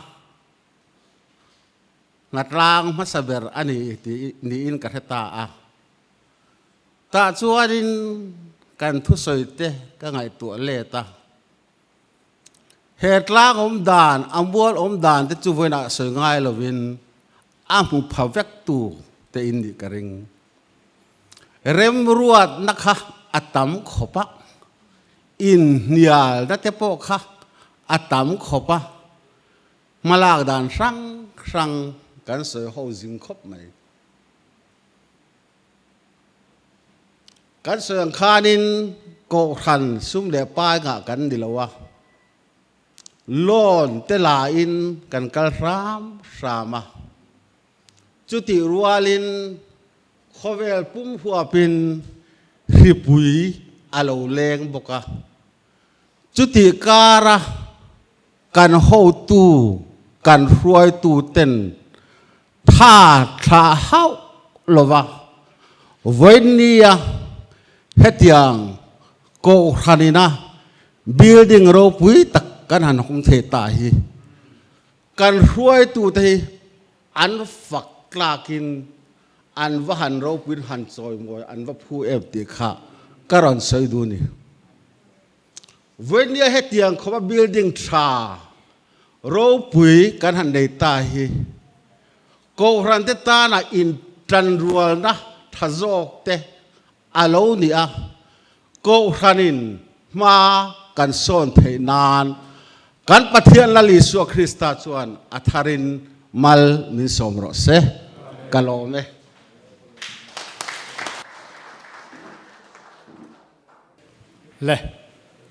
hnatlang hmasa ber a ni tih niin ka hre ta a. Tah chuanin kan thusawi te ka ngaihtuah let a. He tlang awm dan, a mual awm dan te chu vawiinah sawi ngai lovin a hmu pha vek tu te in nih ka ring. Remruatna kha a tam khawp a, inhnialna te pawh kha a tam khawp a, hmalak dan hrang hrang kan sawi ho zing khawp mai. Kan sawi ang khanin Kohhran sum leh pai ngah kan ni lo a, loan te lain kan kal hram hram a. Chutih rualin khawvel pum huapin hripui a lo leng bawk a. Chutih kara kan hotu, kan hruaitu ten Tha thlah hauh lova vawinia hetiang Kohhranina building ropui tak kan han hawng thei ta hi kan hruaitute hi an fak tlakin an va han ropuiin han chawimawi an va phu em tih kha ka rawn sawi duh a ni. Vawinia hetiang khawpa building tha ropui kan han nei ta hi Kohhran te tana intanrualna tha zawk te a lo ni a, Kohhranin hma kan sawn theih nan kan Pathian Lal Isua Krista chuan a tharin mal min sawm rawh se. Ka lawm e. Le,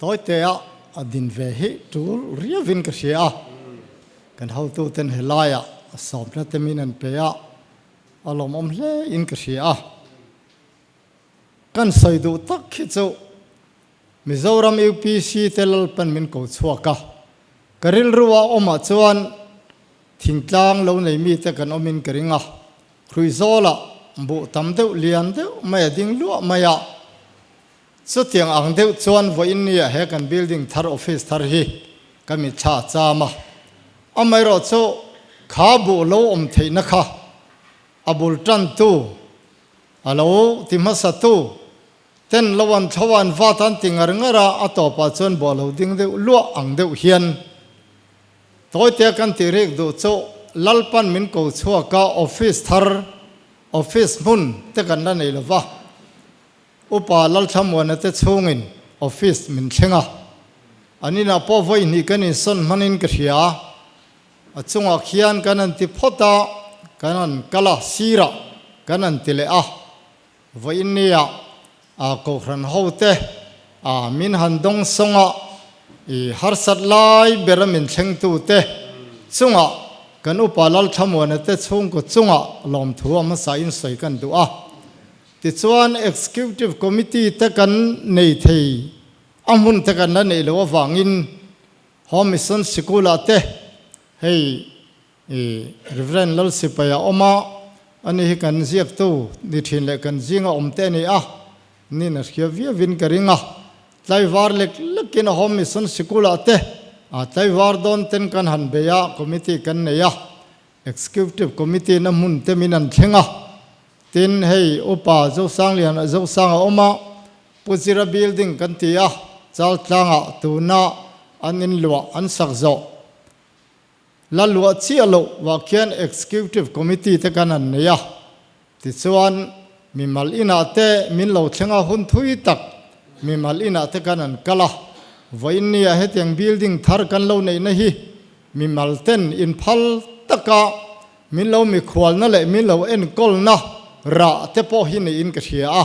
Tawitea a din ve hi tul riauin ka hria a, kan hotuten helaiah sawmna te min an pe a, a lawmawm hle in ka hria a. Kan sawi duh tak hi chu Mizoram UPC te Lalpan min ko chhuak a, ka rilru a awmah chuan thingtlang lo nei mite kan awmin ka ring a, Hruizawlah buh tam deuh lian deuh mai a ding luah mai a, chutiang ang deuh chuan vawiin nia he kan building thar office thar hi ka mitthla a cham a, amaherawh chu kha buh lo awm theihna kha a bul tantu a lo ti hmasa tu ten lo an thlo an vat an ti ngar ngar a, a tawpah chuan buh a lo ding deuh luah ang deuh hian Tawitea kan tih rik duh chu Lalpan min ko chhuak a, office thar, office hmun te kan la nei lo va. Upa Lalthlamuana te chhungin office min thleng a, an inah pawh vawi hnih kan insawn hmanin ka hria. A chungah khian kan han ti phawt a, kan han kal a, sirah kan han ti leh a. Vawiin nia a Kohhran hote a min han dawng sawng a, i harsat lai bera min thlengtute chungah kan upa Lalthlamuana te chhungkaw chungah lawmthu a hmasa in sawi kan duh a. Tichuan Executive Committee te kan nei thei a hmun te kan la neih loh avangin Home Mission Sikul-ah te hei I Rev. Lalsipai a awm a, ani hi kan ziaktu ni thin leh kan zinga awm te a ni a, nin a hria viauin ka ring a. Tlaivar lek lekin a Home Mission Sikulah te a tlaivar dawn ten kan han bei a, committee kan nei a, Executive Committee na hmun te min an thleng a. Tin, hei Upa Zosangliana Zosang a awm a, Pu Zira Building kan ti a, Chaltlangah tuna an inluah an sak zawh. La luah chiah loh vah khian Executive Committee te kan han nei a, tichuan mimal inah te min lo thleng a hun thui tak mimal inah te kan han kal a, vawiin nia hetiang building thar kan lo neihna hi mimal ten inphal taka min lo mikhualna leh min lo enkawlna rah te pawh hi niin ka hria a,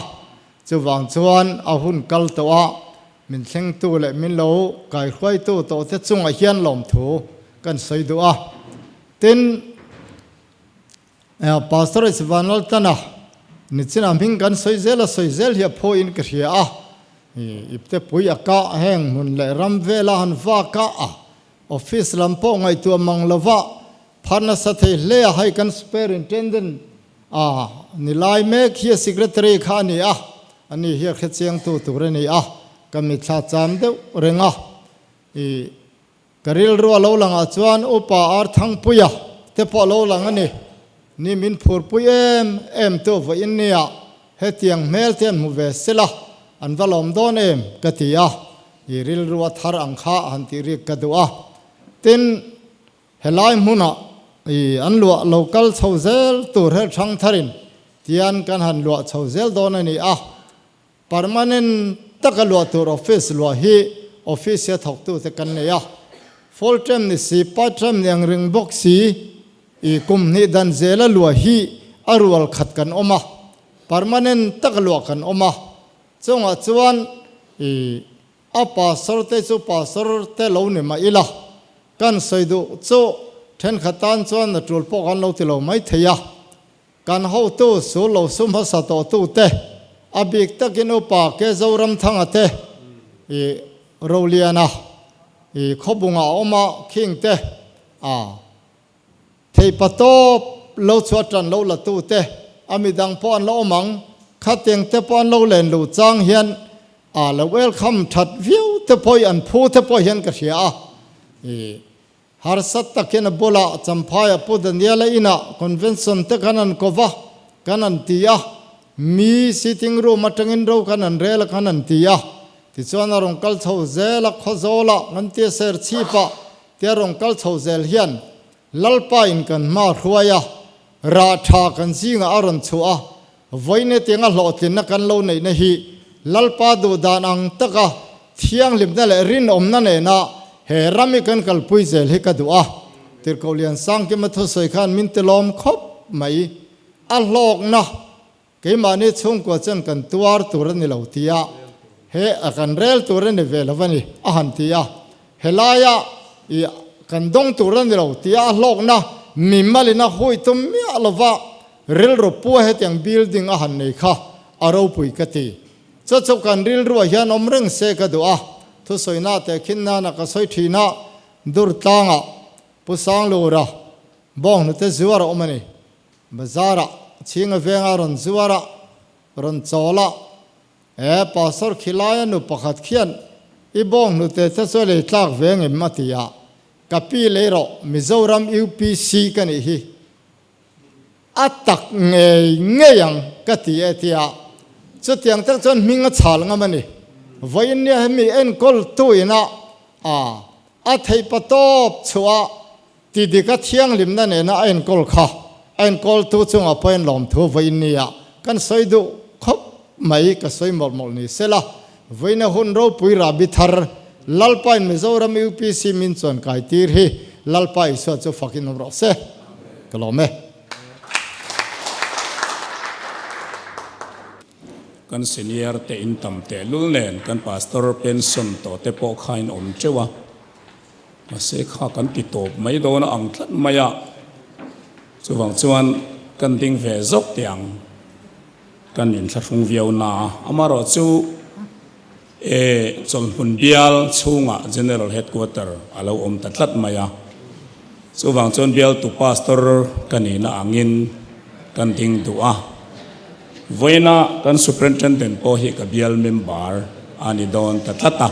chuvang chuan a hun kal tawh a. Min thlengtu leh min lo kaihruaitu tawhte chungah hian lawmthu kan sawi duh a. Tin, Pastor Isvanlaltana Nichinah hming kan sawi zel a, sawi zel hi a phawiin ka hria a. Ipte pui a kah heng hmun leh ram vela han vak a, a office lam pawh ngaihtuah mang lova phar nasa thei hle a, hei kan superintendent a ni lai mek hi a secretary kha a ni a, ani hi a hrechiangtu tur a ni a, ka mitthla cham deuh reng a. I Ka rilru a lo langah chuan Upa Arthangpuia te pawh a lo lang a ni. Ni min phurpui em em tu vawiin nia hetiang hmel te an hmu ve sela an va lawm dawn em ka ti a, i rilru a thar ang kha han tih rik ka duh a. Tin, helai hmunah i an luah lo kal chho zel tur her thang tharin tian kan han luah chho zel dawn a ni a. Permanent taka luah tur office luah hi office hi a thawktute kan nei a. Full term ni si, part term ni ang ring bawk si, i kum hnih dan zela luah hi a rual khat kan awm a. Permanent taka luah kan awm a. Chungah chuan i a pastor te chu pastor te lo ni mah ila, kan sawi duh chu thenkhat tan chuan a tul pawh kan lo ti lo mai thei a. Kan hotu sul lo sum hmasa tawhtute, a bik takin Upa Ke Zoramthanga te, i Roliana, i Khawbunga a awm a, King te, a theihpa tawp lo chhuah tan lo latu te, a midang pawh an la awm ang, khatiang te pawh an lo len luh chang hian a lo welcome that viau te pawh hi an phu te pawh hian ka hria a, i Harsat takin a bulah Champhai a Pu Daniela inah convention te khan an ko va, kan an ti a, mi sitting room atangin ro khan an rel a khan an ti a, tichuan a rawn kal chho zel a, Khawzawlah kan tia ser chhipah tia rawn kal chho zel hian Lalpa in kan hma hruai a, rah tha kan zingah a rawn chhuah a, vawiin hetianga hlawhtlinna kan lo neihna hi Lalpa duhdan ang taka Thianghlimna leh rinawmna nena he ram hi kan kalpui zel hi ka duh a, Tirhkoh Liansangkima thusawi khan min tilawm khawp mai. A hlawkna keimahni chhungkua chuan kan tuar tur a ni lo tia he a kan rel tur a ni ve lo a ni a han ti a, helaia i kan dawng tur a ni lo tia a hlawkna mimalin a hui tum miah lova rilru pua hetiang building a han nei kha a ropui ka ti. Chu chu kan rilruah hian awm reng se ka duh a, thusawina teh khin nana ka sawi thin a, dur tlangah Pu Sanglura bawnghnute zuar a awm a ni. Bazarah Chhinga venga rawn zuar a, rawn chawl a, E, Pastor khilaia nu pakhat khian i bawnghnute te chu lei tlak ve ngem a ti a, ka pi lei rawh Mizoram UPC ka nih hi. A tak ngei ngei ang ka ti e tia chutiang tak chuan hming a chhal ngam a ni. Vawiin nia hemi enkawl tu ina a a theih pa tawp chhuah a ti dik a thianghlimna nena a enkawl kha a enkawl tu chungah pawh hian lawmthu vawiin nia kan sawi duh khawp mai ka sawi mawlh mawlh ni sela vawiin a hun ropui rahbi thar Lalpa in Mizoram UPC min chuan kai tir hi Lalpa Isua chu fakin awm rawh se. Ka lawm e. Kan senior te in tam teh lul nen kan pastor pension tawh te pawh kha in awm teuh a, mahse kha kan ti tawp mai dawn a ang tlat mai a, chuvang chuan kan ding ve zawk teh ang kan inthlahrung viau na a, amaherawh chu E Chawlhmun bial chhungah General Headquarter a lo awm ta tlat mai a. Chuvang chuan bialtu Pastor ka nihna angin kan ding duh a. Vawiina kan Superintendent pawh hi ka bial member a ni dawn ta tlat a.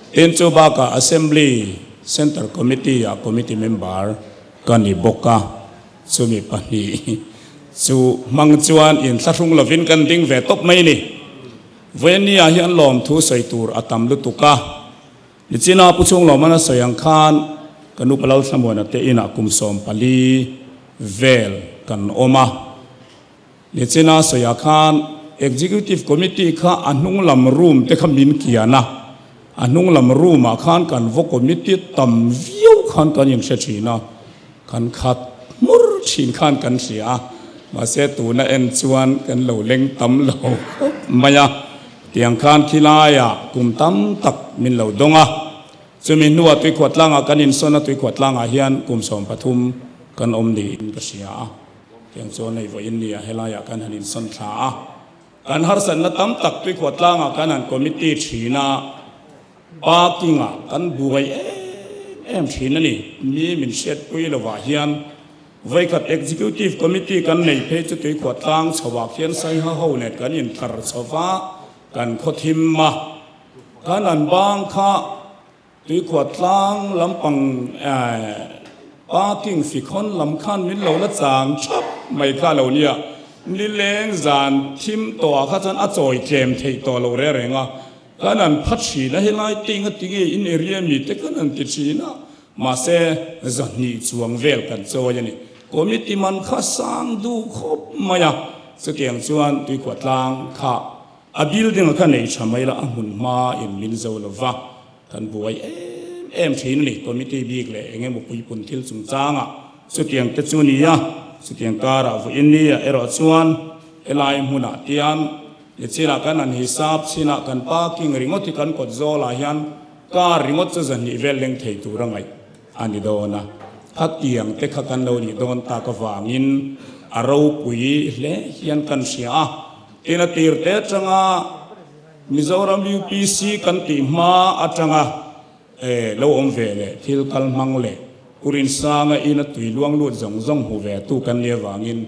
Tin, chu bakah Assembly Centre Committee-ah Committee member ka ni bawk a. Chumi pahnih chu hmang chuan inthlahrung lovin kan ding ve tawp mai ni. Vawinia hian lawmthu sawi tur a tam lutuk a, Nichina Pu Chhunglawmana sawi ang khan ka nu Palal Thlamuana te inah kum 14 vel kan awm a. Nichina sawiah khan Executive Committee kha a hnung lam room te kha min kian a, a hnung lam room ah khan kan vaw committee tam viau khan kan inhre thin a, kan khat hmur thin khan kan hria a, mahse tuna en chuan kan lo leng tam lo khawp mai a, tiang khan khilaiah kum tam tak min lo dawng a, chumi hnuah Tuikhuatlangah kan insawn a, Tuikhuatlangah hian kum 13 kan awm niin ka hria a. Tiang chuan hei vawiin nia helaiah kan han insawn thla a, kan harsatna tam tak tuikhuah tlangah kan han committee thin a, parking-ah kan buai em em thin a ni. Mi min hriatpui lovah hian vawikhat executive committee kan nei phei chu tuikhuah tlang chhoah khian saiha ho nen kan intlar chho va, kan khawthim a, kan han bang kha. Tuikhuah tlang lampang parking fikhawn lam khan min lo la chang thap mai kha lo nia. Nileng zan thim tawhah kha chuan a chawi tlem theih tawh lo reng reng a. Kan han pha thin a, helai ting a tinge in area mi te kan han ti thin a, mahse zahnih chuang vel kan chawi a ni. Committee man kha sang duh khawp mai a, chutiang chuan tuikhuah tlang kha A building a kha nei tha mai la, a hmun hma in min zo lo va, kan buai em em thin a ni. Committee bik leh eng emaw puipun thil chungchangah chutiang te chu ni a, chutiang karah vawiin ni ah erawh chuan helai hmunah tian ni chinah kan han hisap chinah kan parking ringawt hi kan kawt zawlah hian car ringawt chu zahnih vel leng thei tur a ngaih a ni dawn a. Khatiang te kha kan lo nih dawn tak avangin a ropui hle hian kan hria a. Tin a tir te atanga Mizoram UPC kan tih hma atanga lo awm ve leh thil kal hmang leh Urinsanga ina tui luang lut zawng zawng hmu ve tu kan nih avangin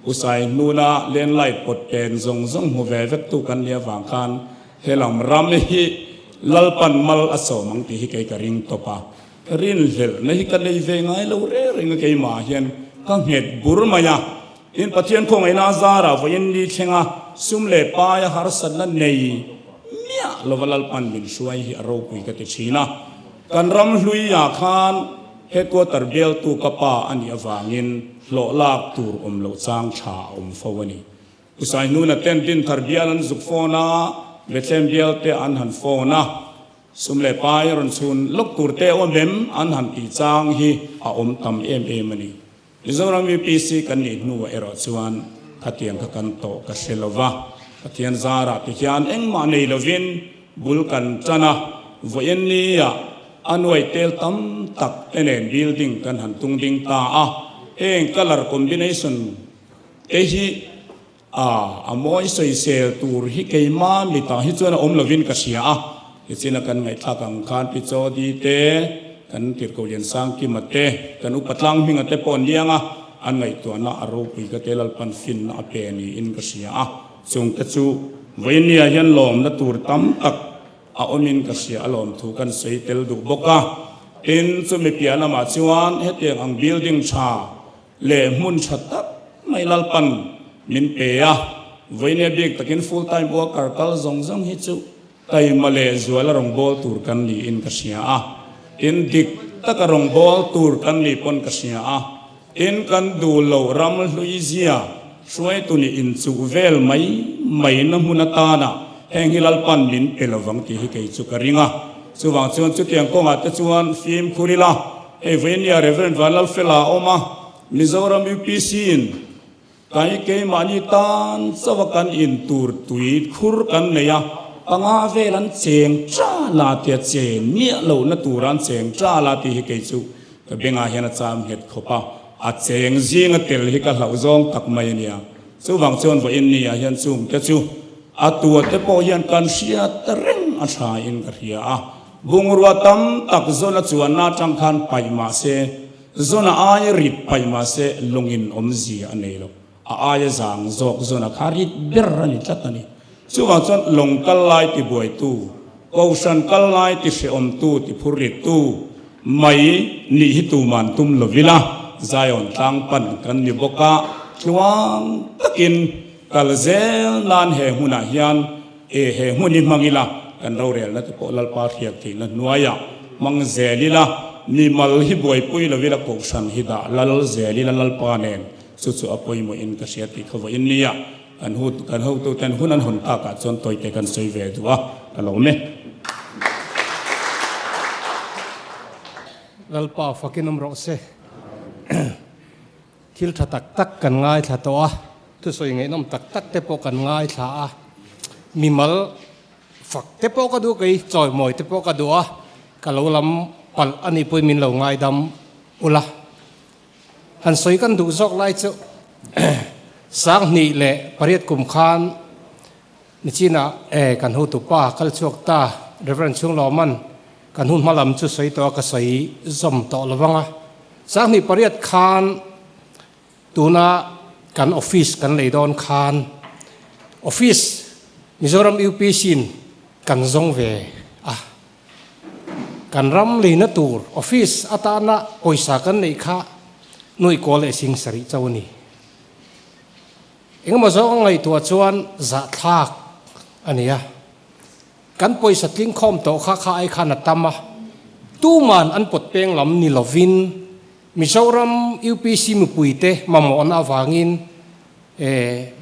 Usai hnuna landlight pawt pen zawng zawng hmu ve vek tu kan nih avang khan helam ram hi Lalpan mal a sawm ang tih hi kei ka ring tawp a. Rinhlelhna hi ka nei ve ngai lo reng reng a keimah hian ka nghet bur mai a. Tin, Pathian khawngaihna a zarah vawiin ni thlenga sum leh paia harsatna nei miah lova Lalpan min hruai hi a ropui ka ti thin a. Kan ram hluiah khan headquarter bialtu ka pa a nih avangin hlawh lak tur awm loh chang tha a awm fo a ni. Usainuna ten Dinthar bial an zuk phone a, Bethlehem bial te an han phone a. Sum leh pai rawn chhun lawk tur te awm em an han tih chang hi a awm tam em em a ni. Mizoram UPC kan nih hnuah erawh chuan khatiang kha kan tawh ka hre lo va, Pathian zarah ti hian engmah nei lovin bul kan tan a, vawiin nia a nuai tel tam tak te nen building kan han tung ding ta a, heng colour combination te hi a a mawi sawisel tur hi keima mitah hi chuan a awm lovin ka hria a, nichin a kan ngaihthlak ang khan Pi Chawdi te, kan Tirhkoh Liansangkima te, kan Upa Tlanghminga te pawh an liang a, an ngaihtuahna a ropui ka te Lalpan finna a pe niin ka hria a, chung te chu vawinia hian lawmna tur tam tak a awmin ka hria a lawmthu kan sawi tel duh bawk a, tin chumi piah lamah chuan hetiang ang building tha leh hmun tha tak mai Lalpan min pe a, vawinia bik takin full time worker kal zawng zawng hi chu taima leh zuala rawngbâwl tur kan niin ka hria a, tin dik taka rawngbâwl tur kan nih pawn ka hria a, tin kan duh loh ram hlui zia hruaitu nih inchuh vel mai mai na hmun atana heng hi Lalpan min pe lovang tih hi kei chu ka ring a, chuvang chuan chutiang kawngah te chuan fimkhur ila. Hei Vainia Rev. Vanlalfela a awm a, Mizoram UPC in kai keimahni tan chauh a kan in tur tui khur kan nei a, panga vel an cheng ta la tia cheng miah lohna tura an cheng ta la tih hi kei chu ka bengah hian a cham nghet khawp a, a cheng zinga tel hi ka hlauh zawng tak mai a nia. Chuvang chuan vawiin ni ah hian chungte chu a tua te pawh hian kan hriat reng a tha in ka hria a. Bungrua tam tak zawn a chuanna atang khan paih mah se, zawn a aia rit paih mah se lungin awmzia a nei lo. A aia zang zawk zawn a kha rit ber a ni tlat a ni. Chuvang chuan lawng kal lai ti buaitu, kohhran kal lai ti hrehawmtu, ti phur rittu mai nih hi tuman tum lovila Zion tlang pan kan ni bawk a, tluang takin kal zel nan he hmunah hian E he hmun hi hmang ila, kan rorelna te pawh Lalpa hriat theihna hnuaiah hmang zel ila, mi mal hi buaipui lo ila kohhran hi dah lal zel ila Lalpa nen chu chu a pawimawhin ka hria tih kha vawiin nia kan hu kan hotuten hun an hawn takah chuan tawite kan sawi ve duh a, ka lo me. Lalpa fakin awm rawh se. Thil tha tak tak kan ngaithla tawh a, thusawi ngaihnawm tak tak te pawh kan ngaithla a, mimal fak te pawh ka duh kei, chawimawi te pawh ka duh a, ka lo lam palh a nih pawhin min lo ngaidam ula. Han sawi kan duh zawk lai chu 28 kum khan nichina e kan hotu pa kal chhuak ta Rev. Chhunglawman kan hun hma lam chu sawi tawh a ka sawi zawm tawh lovang a. 2008 khan tuna kan office kan lei dawn khan office Mizoram UPC in kan zawng ve a. Kan ram leina tur office atana pawisa kan neih kha nuaih kawl leh sing sarih cho a ni. Engemaw zawng a ngaihtuah chuan zahthlak a ni a. Kan pawisa tling khawm tawh kha kha ai khan a tam a. Tuman an pawt peng lam ni lovin Mizoram UPC mipuite mamawhna avangin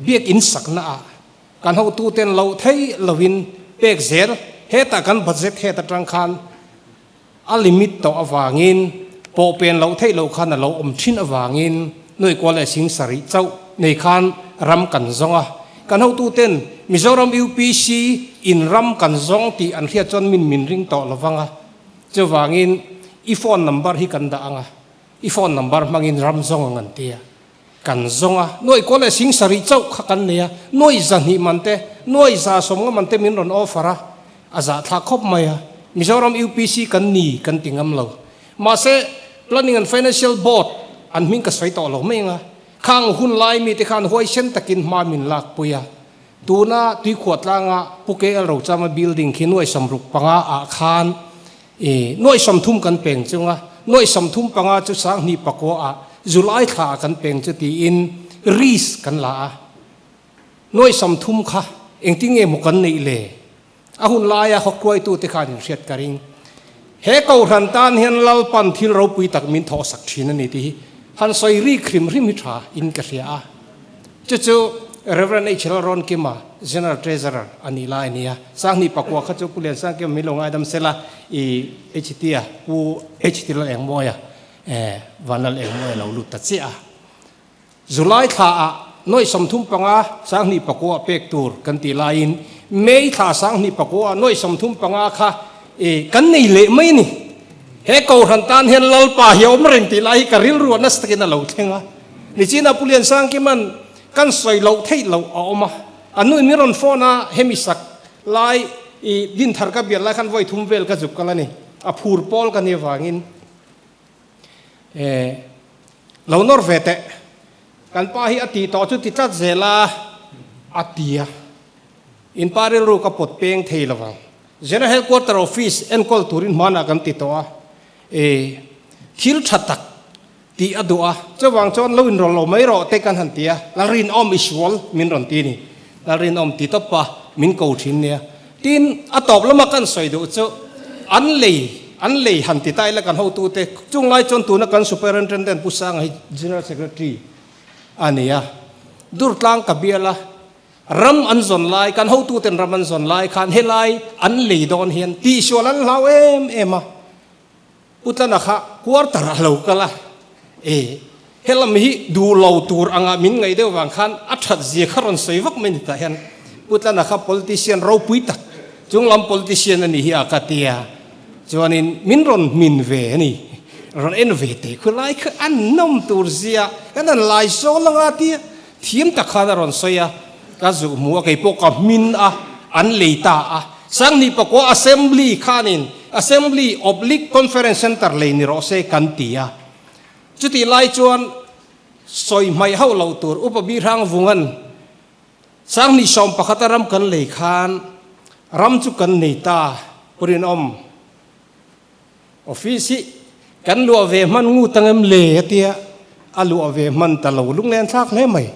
biakinn sakna ah Kan hotuten loh thei lovin pek zel hetah kan budget het atang khan a limit tawh avangin pawh pen loh theih loh khan a lo awm thin avangin nuaih kual leh sing sarih chauh nei khan ram kan zawng a. Kan hotuten Mizoram UPC in ram kan zawng tih an hriat chuan min min ring tawh lovang a. Chuvangin i phone number hi kan dah ang a, i phone number hmangin ram zawng ang an ti a. Kan zawng a, nuaih kawl leh sing sarih chauh kha kan nei a, nuaih zahnih man te, nuaih za sawmnga man te min rawn offer a, a zahthlak khawp mai a, Mizoram UPC kan ni kan ti ngam lo. Mahse, Planning and Financial Board an hming ka sawi tawh lo mai ang a, khang hun lai mite khan huaisen takin hma min lakpui a, tuna Tuikhuah tlanga Pu KL Rochama building khi nuaih 65 ah khan I nuaih 30 kan peng chung a, nuaih 35 chu 2009 ah July thla ah kan peng chu tiin risk kan la a. Nuaih 30 kha engtin nge maw kan neih le? A hun laia hawkruaitute khan in hriat ka ring. He kohhran tan hian Lalpan thil ropui tak min thawhsak thin a ni tih hi han sawi rik hrim hrim hi tha in ka hria a. Chu chu Rev. HL Rawnkima, General Treasurer a nih lai a ni a. 2009 kha chu Pu Liansangkima min lo ngaidam sela i HT-a Pu HT Lalengmawia eh Vanlal Engmawia lo lut ta chiah a. July thlaah nuaih 35 2009 pek tur kan tih laiin May thla 2009 nuaih 35 kha i kan nei leh mai a ni. He Kohhran tan hian Lalpa hi a awm reng tih lai hi ka rilru a nasa takin a lo thleng a. Nichina Pu Liansangkima'n kan sawi loh theih loh a awm a, a nuin min rawn phone a, hemi sak lai i dinthar ka bial lai khan vawi thum vel ka zuk kal a ni, a phur pawl ka ni avangin eh lo nawr ve teh, kan pa hi a tih tawh chu ti tlat zel a, a ti a, in pa rilru ka pawt peng thei lovang, General Headquarter Office enkawl turin hmanah kan ti tawh a, eh thil tha tak Tih a duh a, chuvang chuan lo inrawlh lo mai rawh te kan han ti a, Lalrinawm i sual min rawn ti a ni. Lalrinawm ti tawp a, min ko thin nia. Tin, a tawp lama kan sawi duh chu an lei, an lei han ti ta ila kan hotute, chung lai chuan tuna kan Superintendent Pu Sanga hi General Secretary a ni a, Durtlang ka bial a, ram an zawn lai, kan hotuten ram an zawn lai khan helai an lei dawn hian tihsual an hlau em em a. Pu Tlana kha quarter a lo kal a, e, helam hi duh lo tur anga min ngaih deuh vang khan a that zia kha rawn sawi vak mai ni tah hian Pu Tlana kha politician ropui tak, chunglam politician a nih hi a ka ti a, chuanin min rawn hmin ve a ni, rawn en ve teh khu lai kha a nawm tur zia kan han lai sawl anga tia thiam tak khan a rawn sawi a, ka zuh hmu a, keipawh ka hmin a, an lei ta a. 2009 Assembly khanin Assembly Oblique Conference Centre lei ni rawh se kan ti a. Chutih lai chuan sawi hmaih hauh loh tur Upa Bihrang Vungan 2011 a ram kan lei khan ram chu kan nei ta Pu Rinawm Office hi kan luah ve hman ngut ang em le a tia, a luah ve hman ta lo lunglen thlak hle mai.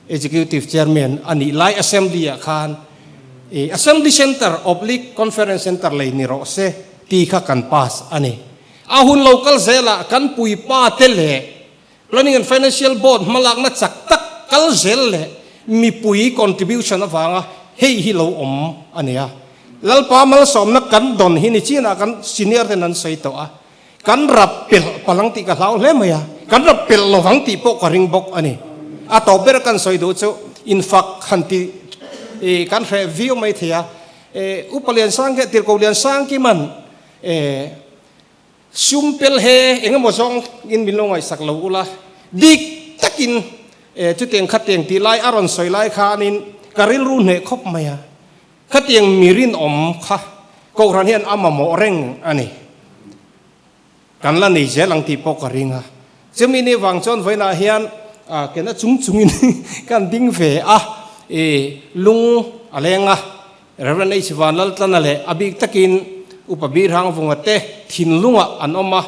Executive Chairman a nih lai Assembly ah khan i Assembly Centre oblique Conference Centre lei ni rawh se ti kha kan pass a ni. A hun lo kal zelah kan puipa te leh Planning and Financial Board hmalakna chak tak kal zel leh mipui contribution avanga hei hi lo awm a ni a. Lalpa malsawmna kan dawn hi ni chinah kan senior ten an sawi tawh a, kan rap pelh palang tih ka hlau hle mai a, kan rap pelh lovang tih pawh ka ring bawk a ni. A tawp ber kan sawi duh chu infak han ti kan hreh viau mai thei a, Upa Liansang hi Tirhkoh Liansang Kiman Sum pel he eng emaw zawng in min lo ngaihsak lo ula, dik takin Chutiang khatiang tih lai a rawn sawi lai khanin ka rilru hneh khawp mai a. Khatiang mi rinawm kha Kohhran hian a mamawh reng a ni. Kan la nei zel ang tih pawh ka ring a. Chumi ni vang chuan vawiinah hian kena chung chungin kan ding ve a, i lung a leng a. Rev. H. Vanlaltlana leh a bik takin Upa Birhangvunga te thinlungah an awm a,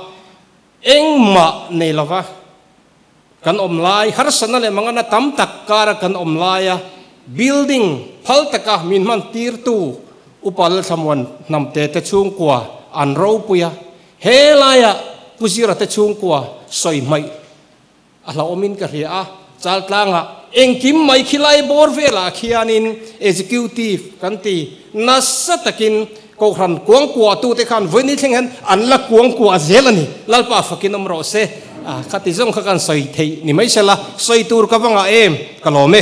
engmah nei lova kan awm lai, harsatna leh mangana tam tak kara kan awm laia building phal taka min hman tirtu Upa Lalthlamuan Hnamte te chhungkua an ropui a, he laia Pu Zira te chhungkua sawi hmaih a hlauhawmin ka hria a, Chaltlangah engkim mai khilai bawr velah khianin Executive kan ti nasa takin Kohhran kuangkuahtute khan vawiin thleng hian an la kuangkuah zel a ni. Lalpa fakin awm rawh se. Khati zawng kha kan sawi theih ni mai sela, sawi tur ka va ngah em? Ka lawm e.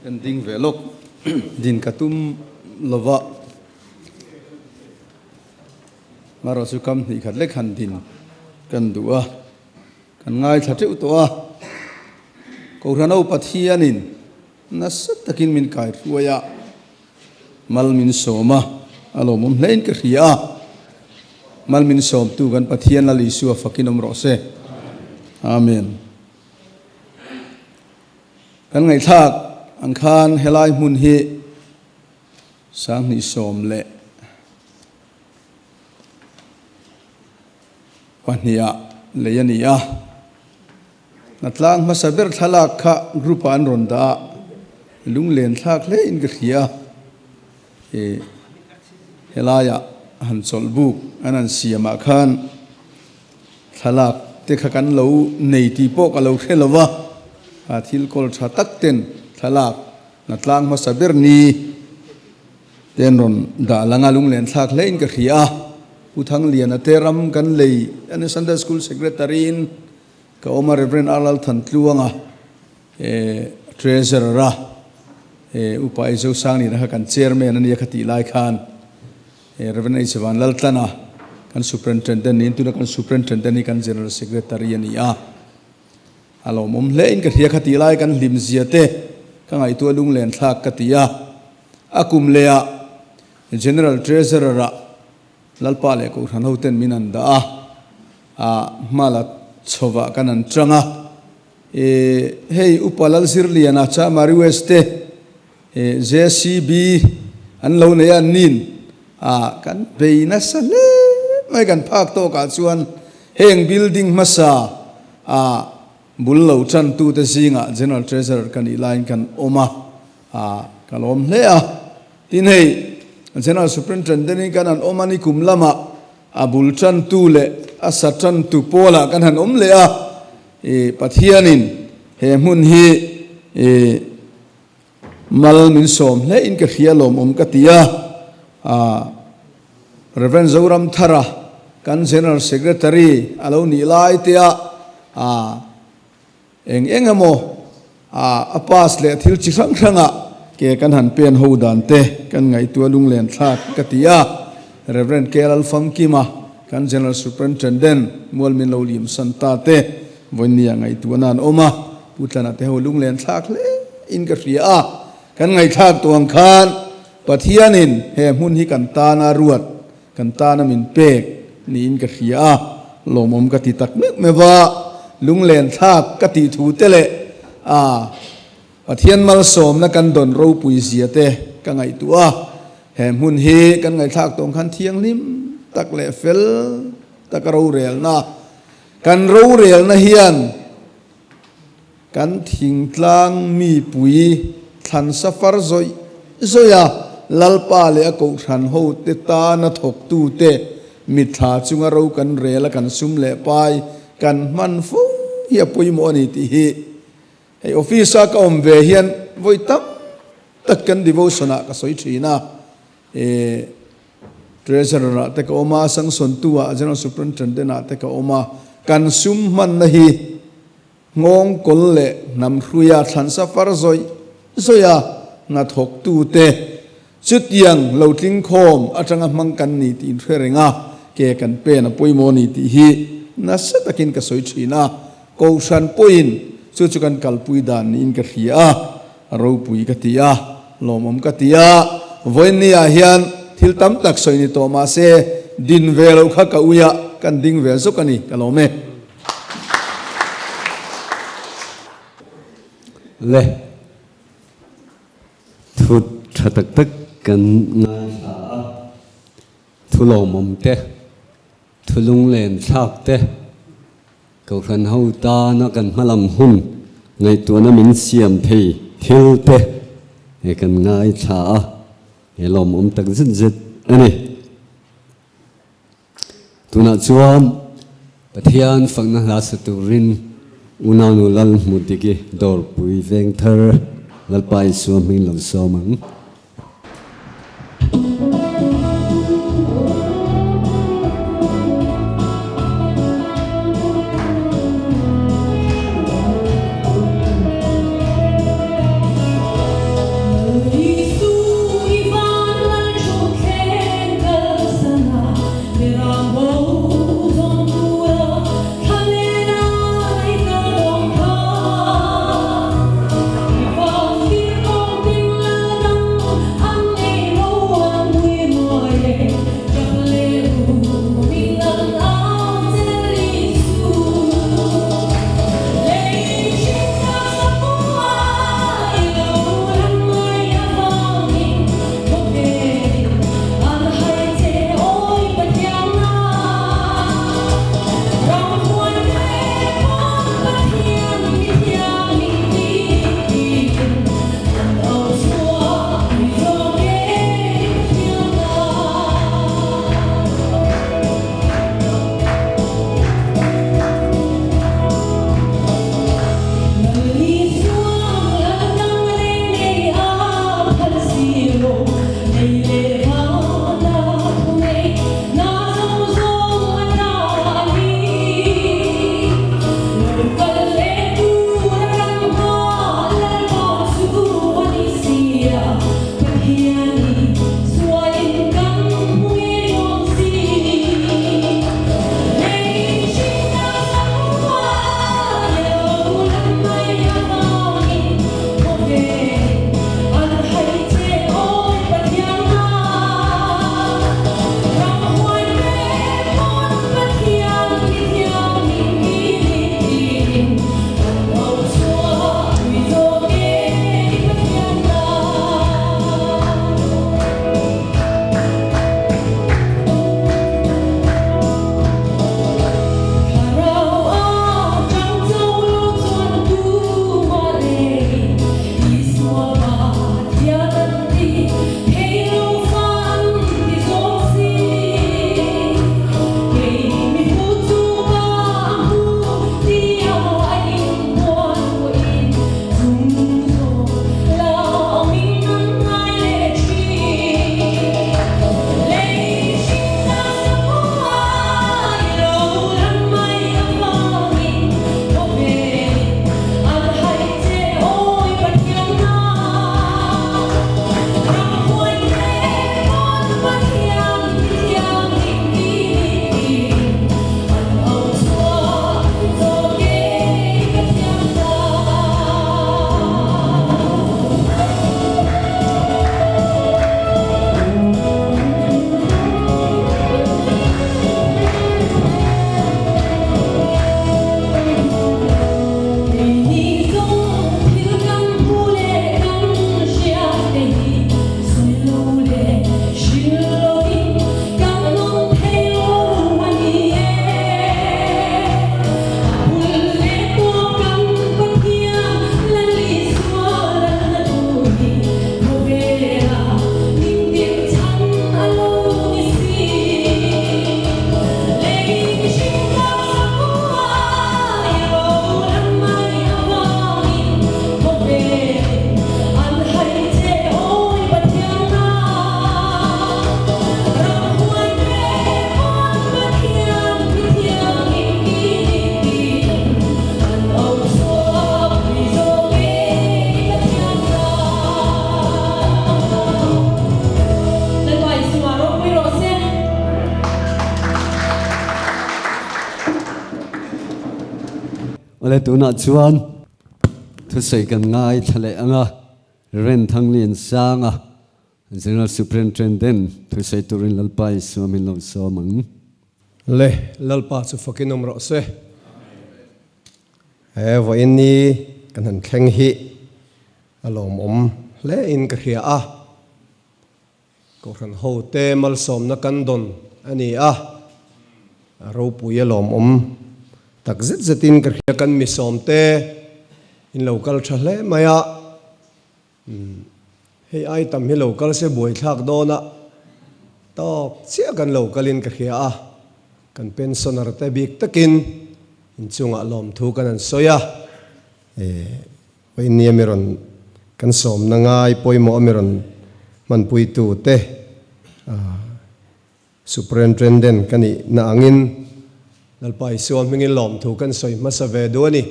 Kan ding ve lawk din ka tum lova marawh chu kam hnih khat lek han din kan duh a, kan ngaithla teuh tawh a, Kohhranho Pathianin nasa takin min kai hruai a, mal min sawm a, a lawmawm hlein ka hria a, mal min sawmtu kan Pathian Lal Isua fakin awm rawh se. Amen. Kan ngaihthlak ang khan helai hmun hi 2012 ah lei a ni a. Hnatlang hmasa ber thlalak kha group ah an rawn dah a, lunglen thlak hle in ka hria a. Ih helaiah han chawlh buk an han siam ah khan thlalak te kha kan lo nei tih pawh ka lo hre lo va, a thil kawl tha tak ten thlalak hnatlang hmasa ber ni te an rawn dah lang a, lunglen thlak hle in ka hria a. Pu Thangliana te ram kan lei a ni Sunday School Secretary in ka awm a, Rev. R. Lalthantluanga Treasurer a Upa Eizo Sanglina kha kan Chairman a nia kha tih lai khan Rev. H. Van Laltlana kan Superintendent niin tuna kan Superintendent hi kan General Secretary a ni a. A lawmawm hle in ka hria kha tih lai kan hlim zia te ka ngaihtuah lunglen thlak ka ti a. A kum leh ah General Treasurer ah Lalpa leh Kohhran hoten min an dah a, a hmala chhovah kan an chang a. E hei Upa Lalzirliana Chamari West te e JCB an lo nei a an nin a kan bei nasa hle mai kan phak tawk ah chuan heng building hmasa a bul lo tan tu te zingah General Treasurer ka nih laiin kan awm a a ka lawm hle a tin hei General Superintendent in kan han awm a ni kum lamah A bul tantu leh a sa tantu pawlah kan han awm leh a, i Pathianin he hmun hi i mal min sawm hle in ka hria lawmawm ka ti a, a Rev. Zoramthara kan General Secretary a lo nih lai te a, a Eng eng emaw a pass leh thil chi hrang hrangah ke kan han pen ho dan te kan ngaihtuah lunglen thlak ka ti a, Rev. KL Famkima kan General Superintendent mual min lo lim san ta te vawinia ngaihtuahna an awm a, Pu Tlana te ho lunglen thlak hle in ka hria a, kan ngaihthlak tawh ang khan Pathianin he hmun hi kan tana ruat, kan tana min pek niin ka hria a, lawmawm ka ti tak meuh meuh a, lunglen thlak ka tih thu te leh a Pathian malsawmna kan dawn ropui zia te ka ngaihtuah a, he hmun hi kan ngaihthlak tawng khan thianghlim tak leh fel taka rorelna, kan rorelna hian Kan thingtlang mipui thlan safar zawih zawih a, Lalpa leh a kohhran hote tana thawktute mitthla chunga ro kan rel a, kan sum leh pai kan hman fo hi a pawimawh a ni tih hi hei office-a ka awm ve hian vawi tam tak kan devotion-ah ka sawi thin a, e Treasurer-ah te ka awm a, Sangsawntu-ah, General Superintendent-ah te ka awm a, kan sum hmanna hi Nghawng kawl leh hnam hruia thlansa far zawih zawih a hnathawktute chutiang lo tling khawm atanga hmang kan ni tih inhre reng a, ke kan pen a pawimawh a ni tih hi nasa takin ka sawi thin a, Kohhran pawhin chu chu kan kalpui dan niin ka hria a, a ropui ka ti a, lawmawm ka ti a, vawiinni ah hian thil tam tak sawi ni tawh mah se din ve loh kha ka ui a, kan ding ve zawk a ni, ka lawm e. Le thu tha tak tak kan ngaithla a, thu lawmawm te, thu lunglen thlak te, Kohhran ho tana kan hmalam hun ngaihtuahna min siam thei thil te he kan ngaithla a, he lawmawm tak zet zet a ni. Tunah chuan Pathian fakna hla sa turin Unaunu Lalhmudiki Dawrpui Vengthar Lalpa Isua hming lo sawm ang. Awle tunah chuan thusawi kan ngaithla leh ang a, Rev. Thangliansanga, General Superintendent thusawi turin Lalpa Isua min lo sawm ang. Le, Lalpa chu fakin awm rawh se. He vawiin ni kan han thleng hi a lawmawm hle in ka hria a. Kohhran hote malsawmna kan dawn a ni a, a ropui a lawmawm tak zet zetin ka hria. Kan mi sawmte in lo kal tha hle mai a, hei ai tam hi lo kal se buaithlak dawn a, tawk chiah kan lo kalin ka hria a, kan pensioner te bik takin inchungah lawmthu kan han sawi a. Vawinia mi rawn kan sawmna ngai pawimawh a mi rawn hmanpuitu te Superintendent ka nih na angin Lalpa Isua hmingin lawmthu kan sawi hmasa ve duh a ni.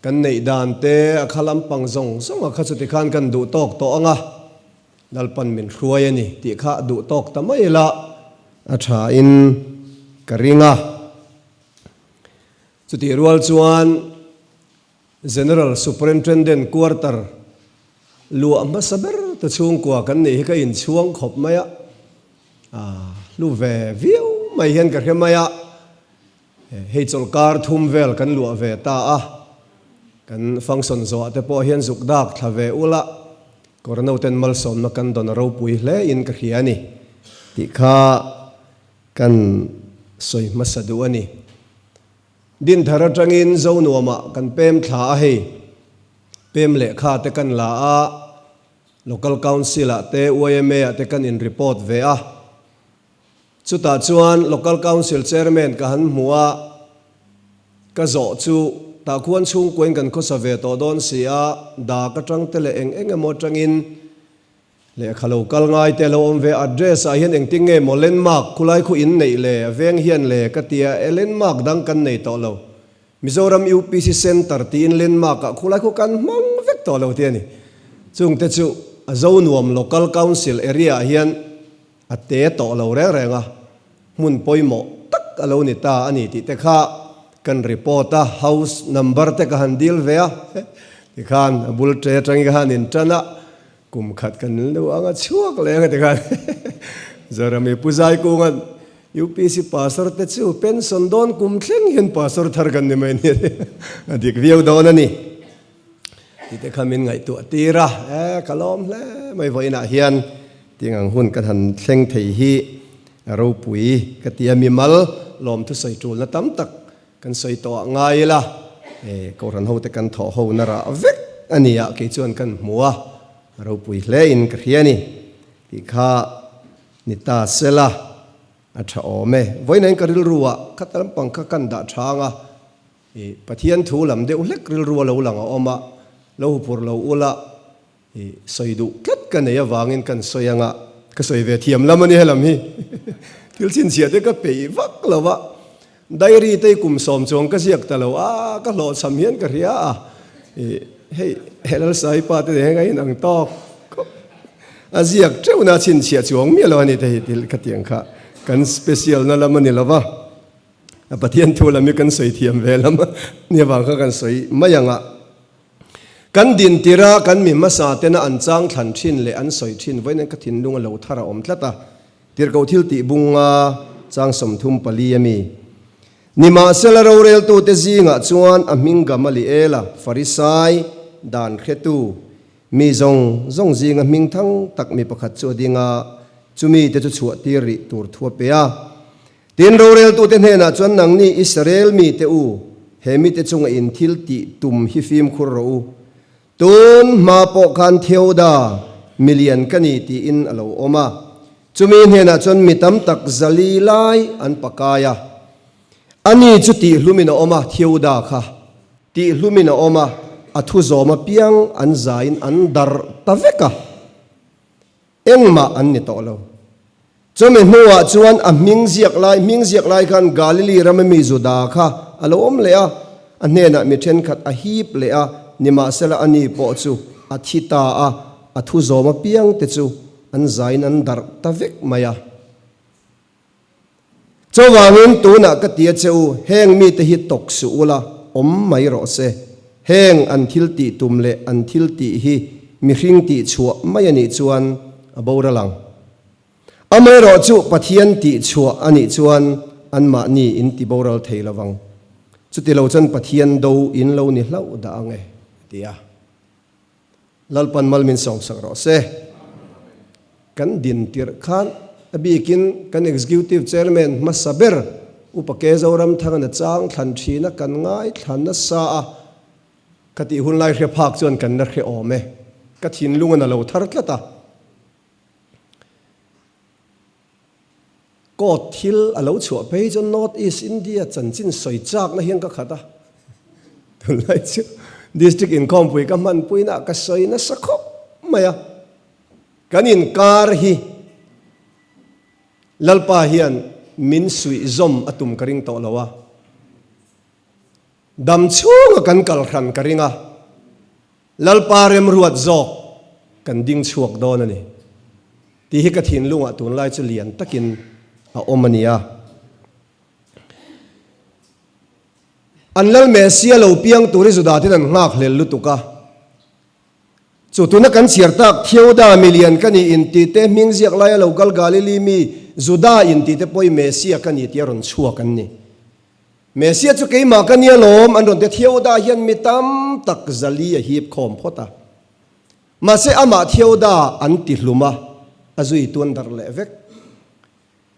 Kan neih dan te a kha lampang zawng zawng a kha chuti khan kan duh tawk tawh ang a, Lalpan min hruai a ni tih kha duh tawk ta mai ila a tha in ka ring a. Chutih rual chuan General Superintendent Quarter luah hmasa ber ta chhungkua kan nih hi ka inchhuang khawp mai a, a hlu ve viau mai hian ka hre mai a, hei chawlhkar thum vel kan luah ve ta a, kan function zawhah te pawh hian zuk dak thla ve ula, Corona ten malsawmna kan dawn a ropui hle in ka hria a ni tih kha Kan sawi hmasa duh a ni. Dinthar atangin Zonuamah kan pem thla a hei. Pem lehkha te kan la a, Local Council ah te yma ah te kan in report ve a. Chutah chuan Local Council Chairman ka han hmu a, ka zawh chu tah khuan chhungkuain kan khawsa ve tawh dawn si a, dak atang te leh eng eng emaw atangin Lehkha lo kal ngai te lo awm ve address ah hian engtin nge maw landmark khulai khu in neih le a veng hian le ka tia e landmark dang kan nei tawh lo Mizoram UPC center tiin landmark ah khulai khu kan hmang vek tawh lo te a ni chung te chu a zo nuam local council area ah hian a te tawh lo reng reng a hmun pawimawh tak a lo ni ta a ni tih te kha kan report a house number te ka han deal ve a tikhan a bul te atangin ka han in tan a Kum khat kan lo anga chhuak leh anga tikhan Zorami Pu Zaikunga'n UPC pastor te chu pension dawn kum thleng hian pastor thar kan ni mai nia a dik viau dawn a ni tih te kha min ngaihtuah tir a, e ka lawm hle mai vawiinah hian tiang ang hun kan han thleng thei hi a ropui ka ti a, mimal lawmthu sawi tulna tam tak Kan sawi tawh ah ngai ila, e, Kohhran hote kan thawh ho na rah vek a ni ah kei chuan kan hmu a, a ropui hle in ka hria a ni tih kha ni ta sela a tha awm e. Vawiin ka rilru ah khat lampang kha kan dah tha ang a, e, Pathian thu lam deuh hlek rilru a lo lang a awm a, lo huphur lo ula, e, sawi duh tlat ka nei avangin kan sawi ang a, ka sawi ve thiam lam a ni helam hi, thil chhinchhiah te ka peih vak lo va, Diary te kum sawm chuang ka ziak ta lo a, ka hlawhchham hian ka hria a, ih hei Helal Sahipa te nen hian a inang tawk khawp. A ziak teuhna a chhinchhiah chuang miah lo a ni te hi thil khatiang kha kan special na lam a ni lo va, a Pathian thu lam hi kan sawi thiam ve lam a ni avang kha kan sawi mai ang a. Kan din tir a, kan mi hmasa tena an chang thlan thin leh an sawi thin vawiin ka thinlung a lo thar a awm tlat a, Tirhkoh thil tih bunga chang 34 a mi. Nimahsela roreltute zingah chuan a hming Gamaliela, Farisai, dan hretu, mi zawng zawng zinga hming thang tak mi pakhat chu a ding a, chumi te chu chhuah tir rih tur thu a pe a. Tin, roreltute hnenah chuan nangni Israel mite u, he mite chunga in thil tih tum hi fimkhur rawh u. Tun hma pawh khan Theoda milian ka ni tiin a lo awm a, chumi hnenah chuan mi tam tak zali lai an pakai a. Ani chu tihhlumin a awm a, Theoda kha tihhlumin a awm a, a thu zawm apiang an zaiin an darh ta vek a, engmah an ni tawh lo. Chumi hnuah chuan a hming ziak lai, hming ziak lai khan Galili rama mi Juda kha a lo awm leh a, a hnenah mi thenkhat a hip leh a, nimahsela ani pawh chu a thi ta a, a thu zawm apiang te chu an zaiin an darh ta vek mai a. Chuvangin tunah ka ti a che u, heng mite hi tawk suh ula. awm mai rawh se. Heng an thil tih tum leh an thil tih hi mihring tih chhuah mai a nih chuan a boral ang. Amaherawhchu Pathian tih chhuah a nih chuan anmahni in ti boral thei lo vang. Chutilo chuan Pathian do in lo ni hlauh dah ang e, a ti a. Lalpan mal min sawmsak rawh se. Kan din tirh khan a bikin kan Executive Chairman hmasa ber Upa Ke Zoramthangana chang thlan thina kan ngaithla nasa a, ka tih hun lai hre phak chuan kan la hre awm e. Ka thinlung a na lo thar tlat a. Court thil a lo chhuah phei chuan North East India chanchin sawi chakna hian ka khat a, tunlai chu District inkhawmpui ka hmanpuina ah ka sawi nasa khawp mai a, kan inkar hi Lalpa hian min suih zawm a tum ka ring tawh lo a, dam chhunga kan kal hran ka ring a. Lalpa remruat zawk kan ding chhuak dawn a ni tih hi ka thinlungah tunlai chu lian takin a awm a nia. An Lal Messia lo piang tur hi Judaten an nghak hlel lutuk a. Chu tuna kan chhiar tak Theoda milian ka ni inti te hming ziak laia lo kal Galili mi Juda inti te pawhin Messia ka ni tia rawn chhuak an ni. Messia chu keimah ka nia lawm, an rawn ti Theoda hian mi tam tak zali a hip khawm phawt a. Mahse amah Theoda an ti hlum a, a zui tuan darh leh vek.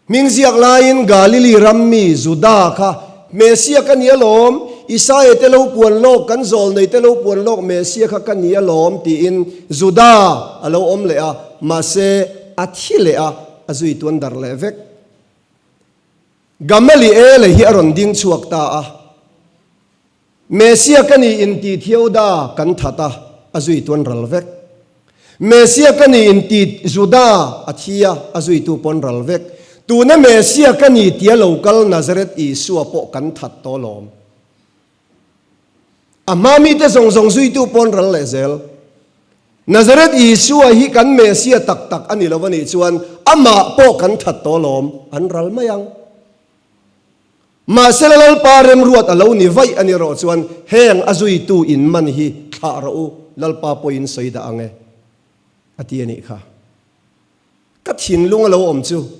Hming ziak laiin Galili ram mi Juda kha Messia ka nia lawm, Isaia te lo puan lawk, kan zawl nei te lo puan lawk Messia kha ka nia lawm tiin Juda a lo awm leh a, mahse a thi leh a, a zui tuan darh leh vek. Gamaliela hi a rawn ding chhuak ta a, Messia ka ni inti Theoda kan that a, a zuitu an ral vek. Messia ka ni inti Juda a thi a, a zuitu pawh an ral vek. Tuna Messia ka ni tia lo kal Nazareth Isua pawh kan that tawh alawm. A hma mite zawng zawng zuitu pawh an ral leh zel. Nazareth Isua hi kan Messia tak tak a ni lo a nih chuan amah pawh kan that tawh alawm, an ral mai ang. Mahse la Lalpa remruat a lo ni vaih a ni rawh chuan heng a zuitu in man hi thlah rawh u, Lalpa pawhin sawi dah ang e, a ti a nih kha. Ka thinlung a lo awm chu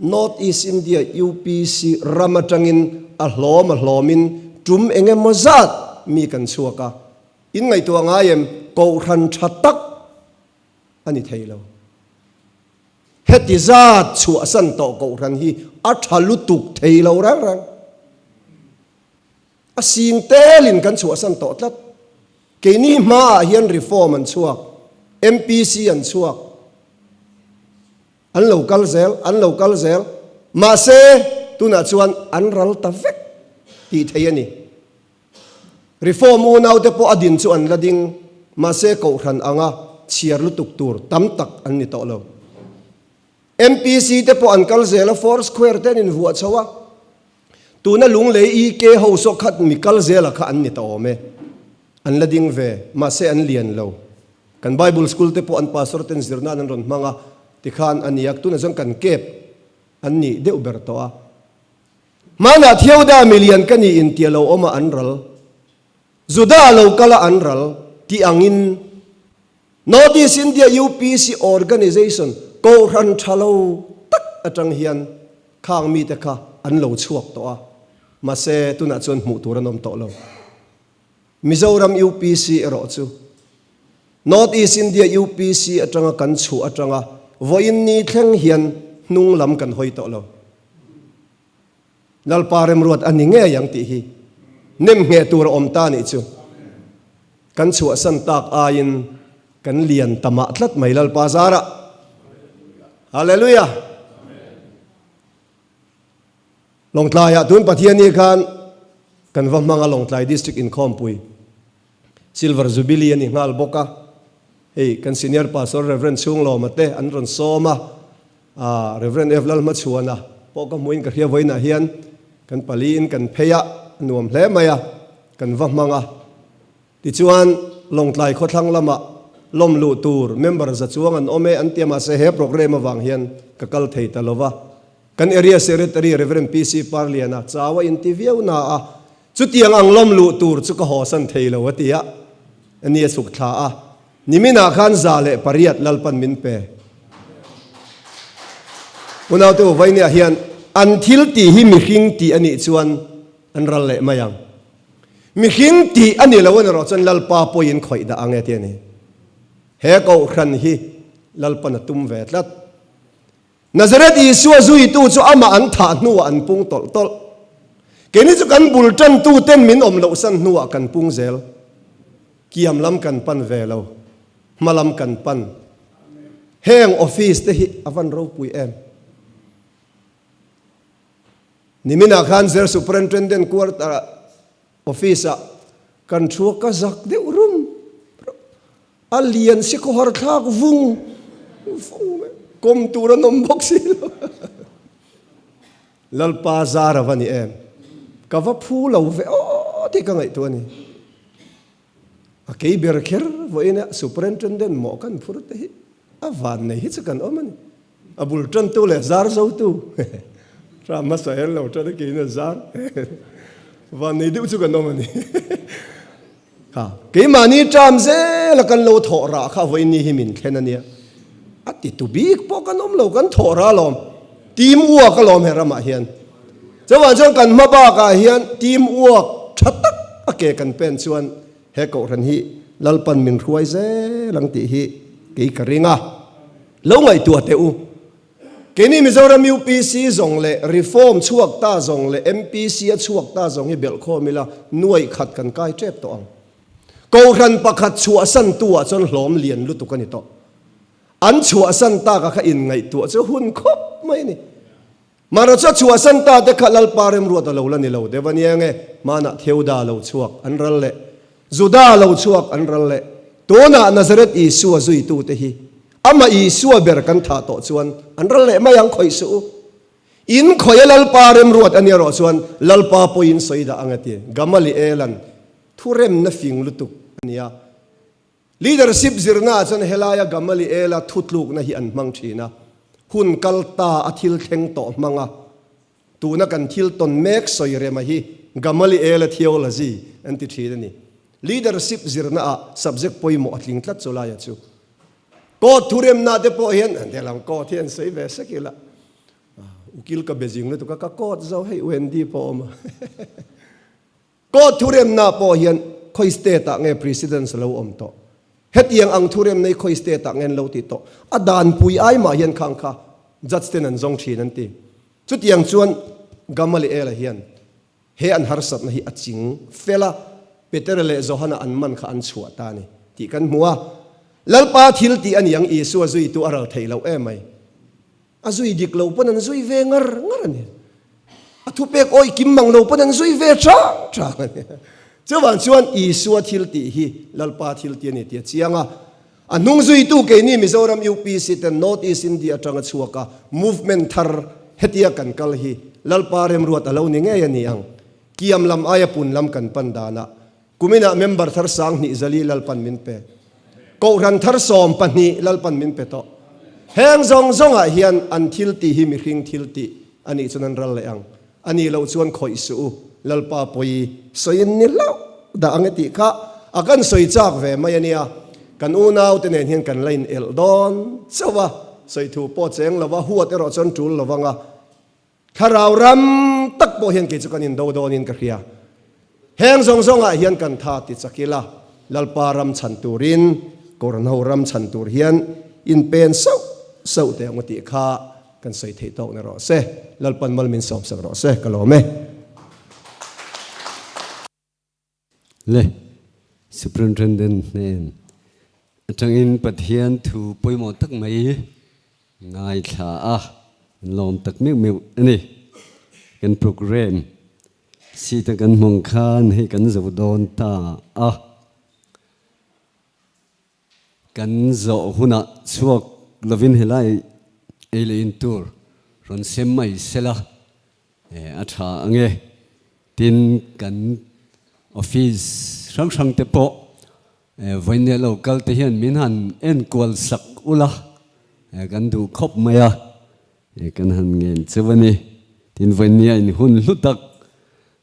North East India UPC ram atangin a hlawm a hlawmin tum eng emaw zat mi kan chhuak a, In ngaihtuah ngai em? Kohhran tha tak a ni thei lo. Heti zat chhuahsan tawh kohhran hi a tha lutuk thei lo reng reng. A sing telin kan chhuahsan tawh tlat. Keini hmaah hian reform an chhuak, MPC an chhuak, an lo kal zel, an lo kal zel. Mahse, tunah chuan an ral ta vek tih thei a ni. Reform unaute pawh a din chu an la ding, mahse kohhran anga chhiar lutuk tur tam tak an ni tawh lo. MPC te pawh an kal zel a, Four Square te an invuah chho a, tuna Lunglei EK ho saw khat mi kal zela kha an ni ta awm e. An la ding ve, mahse an lian lo. Kan Bible School te pawh an pastor ten zir nan an rawn hmang a, tikhan a niak, tunah chuan kan kep an nih deuh ber tawh a. Hmanah Theoda milian ka ni in tia lo awm a an ral, Juda lo kal a an ral tih angin North East India UPC Organization Kohhran tha lo tak atang hian khang mite kha an lo chhuak tawh a, mahse tunah chuan hmuh tur an awm tawh lo. Mizoram UPC erawh chu North East India UPC atanga kan chhuah atanga vawiin ni thleng hian hnung lam kan hawi tawh lo. Lalpa remruat a ni ngei ang tih hi nem ngheh tur a awm ta nih chu. Kan chhuahsan tak aiin kan lian ta mah tlat mai Lalpa zarah. Hallelujah! Lawngtlaiah tun Pathianni khan kan va hmang a Lawngtlai District inkhawmpui Silver Jubilee a ni nghal bawk a. Hei kan Senior Pastor Rev. Chhunglawma te an rawn sawm a. A Rev. F. Lalhmachhuana pawh ka hmuhin ka hria vawiinah hian kan paliin kan phei a, a nuam hle mai a, kan va hmang a. Tichuan, Lawngtlai khawthlang lamah lawm luh tur member za chuang an awm e an ti a, mahse he programme avang hian ka kal thei ta lo va. Kan Area Secretary Rev. PC Parliana chau a inti viau na a. Chutiang ang lawm luh tur chu ka hawsan thei lo a ti a, ni a chhuk thla a. Niminah khan 108 Lalpan min pe. Unaute u Vainia hian an thil tih hi mihring tih a nih chuan an ral leh mai ang. Mihring tih a ni lo a ni rawh chuan Lalpa pawhin khawih dah ang e ti a ni. He kohhran hi Lalpan a tum ve tlat. Nazareth Isua zuitu chu amah an thah hnuah an pung tawlh tawlh. Keini chu kan bul tantu ten min awm loh san hnuah kan pung zel. Kiam lam kan pan ve lo, hma lam kan pan. Heng office te hi a van ropui em? Niminah khan Zer Superintendent quarter office ah kan thu a ka zak deuh rum. A lian si khawhar thlak vung vung mai. Kawm tur an awm bawk si lo. Lalpa zar a va ni em? Ka va phu lo ve aw tih ka ngaihtuah a ni. A kei ber kher vawiin a superintendent mawh kan phur te hi a van nei hi chu kan awm a ni. A bul tantu leh zar zotu tha hmasa en lo tan a keiin a zar van nei deuh chu kan awm a ni. Kha keimahni ṭam zela kan lo thawh rah kha vawiin ni hi min thlen a nia. A ti tu bik pawh kan awm lo, kan thawh rah alawm. Team work alawm he ramah hian. Chuvang chuan kan hma bakah hian team work tha tak a ke kan pen chuan he kohhran hi Lalpan min hruai zel ang tih hi kei ka ring a. Lo ngaihtuah teh u. Keini Mizoram UPC zawng leh Reform chhuak ta zawng leh MPC a chhuak ta zawng hi belh khawm ila nuaih khat kan kai tep tawh ang. Kohhran pakhat chhuahsan tu ah chuan hlawm lian lutuk a ni tawh. An chhuahsan tak a kha inngaihtuah chu hun khawp mai a ni. Mahra chu a chhuahsan ta te kha Lalpa remruat a lo la ni lo deuh a nia nge hmanah Theuda lo chhuak an ral leh Juda lo chhuak an ral leh tunah Nazareth Isua zuitu te hi Amah Isua ber kan thah tawh chuan an ral leh mai ang khawih suh u. In khawih a Lalpa remruat a nia rawh chuan Lalpa pawhin sawi dah ang a ti. Gamaliel-a'n thu remna fing lutuk a nia. Leadership zirnaah chuan helaia Gamaliel-a thutlukna hi an hmang thin a. Hun kal ta a thil thleng tawh hmang a. Tuna kan thil tawn mek sawi rema hi Gamaliel-a theology an ti thin a ni. Leadership zirnaah subject pawimawh a tling tlat chu laia chu. Court thuremna te pawh hian an tel ang court hi an sawi ve sek ila. Ukil ka be zing lutuk a ka court zo hei UND pawh a awm a. Court thuremna pawh hian khawi state ah nge precedence lo awm tawh. Hetiang ang thuremna hi khawi state ah nge an lo tih tawh. A danpui ai mah hian khang kha judge ten an zawng thin an ti. Chutiang chuan Gamaliel-a hian He an harsatna hi a ching fel a, Petera leh Johana an man kha an chhuah ta a ni tih kan hmu a. Lalpa thil tih a ni ang, Isua zuitu a ral theih loh em mai. A zui dik lo pawn an zui ve ngar ngar a ni. A thupek awih kim mang lo pawn an zui ve chang chang a ni. Chuvang chuan Isua thil tih hi Lalpa thil tih a ni tih a chiang a. A hnung zuitu keini Mizoram UPC ten North East India atanga chhuak a movement thar hetia kan kal hi Lalpa remruat a lo ni ngei a ni ang. Kiam lam aia pun lam kan pan danah kuminah member thar 2004 Lalpan min pe. Kohhran thar 12 Lalpan min pe tawh. Heng zawng zawngah hian an thil tih hi mihring thil tih a nih chuan an ral leh ang. A nih loh chuan khawih suh u, Lalpa pawi sawiin ni hlauh dah ang e tih kha a kan sawi chak ve mai a nia. Kan unaute nen hian kan la in elh dawn chauh a, sawi thu pawh cheng lo va, huat erawh chuan tul lo vang a. Thlarau ram tak pawh hian kei chu kan indo dawnin ka hria. Heng zawng zawngah hian kan tha ti chak ila, Lalpa ram chhan turin, Kohhranho ram chhan tur hian inpen sauh sauh teh ang u tih kha Kan sawi theih tawk na rawh se. Lalpan mal min sawm sak rawh se. Ka lawm e. Le Superintendent hnen atangin Pathian thu pawimawh tak mai ngaithla a, an lawm tak meuh meuh a ni. Kan program seat a kan hmang khan hei kan zo dawn ta a. Kan zawh hunah chhuak lovin helai ei leh in tur rawn sem mai sela a tha ang e. Tin, kan office hrang hrang te pawh vawiin lo kal te hian min han enkual sak ula kan duh khawp mai a, kan han ngen cheu a ni. Tin, vawiin nia in hun hlu tak.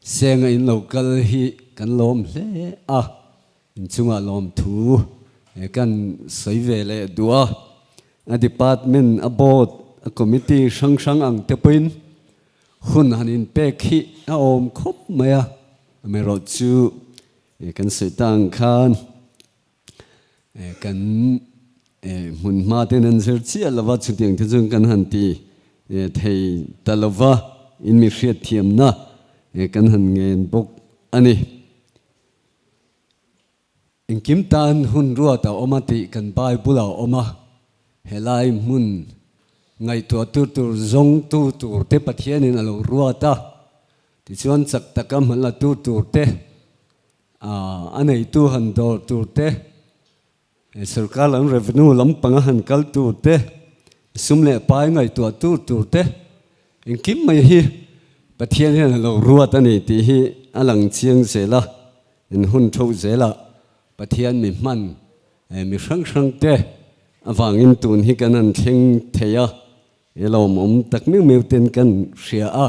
Senga in lo kal hi kan lawm hle a, inchungah lawmthu kan sawi ve leh duh a. A department, a board, a committee hrang hrang ang te pawhin hun han inpek hi a awm khawp mai a, amaherawhchu kan sawi ta ang khan Kan hmun hma ten an zir chiah lova chutiang te chuan kan han ti thei ta lova in mi hriatthiamna kan han ngen bawk a ni. Engkim tan hun ruat a awm a tih kan Bible ah a awm a, helai hmun ngaihtuah tu tur zawng tu tur te Pathianin a lo ruat a, tichuan chak taka hman la tu tur te A neitu han dawr tur te, sorkar lam revenue lampanga han kal tur te, sum leh pai ngaihtuah tur tur te, engkim mai hi Pathian hian a lo ruat a ni tih hi a lang chiang zel a, in hun tho zelah Pathian mi hman mi hrang hrang te avangin tun hi kan han thleng thei a, he lawmawm tak meuh meuh ten kan hria a.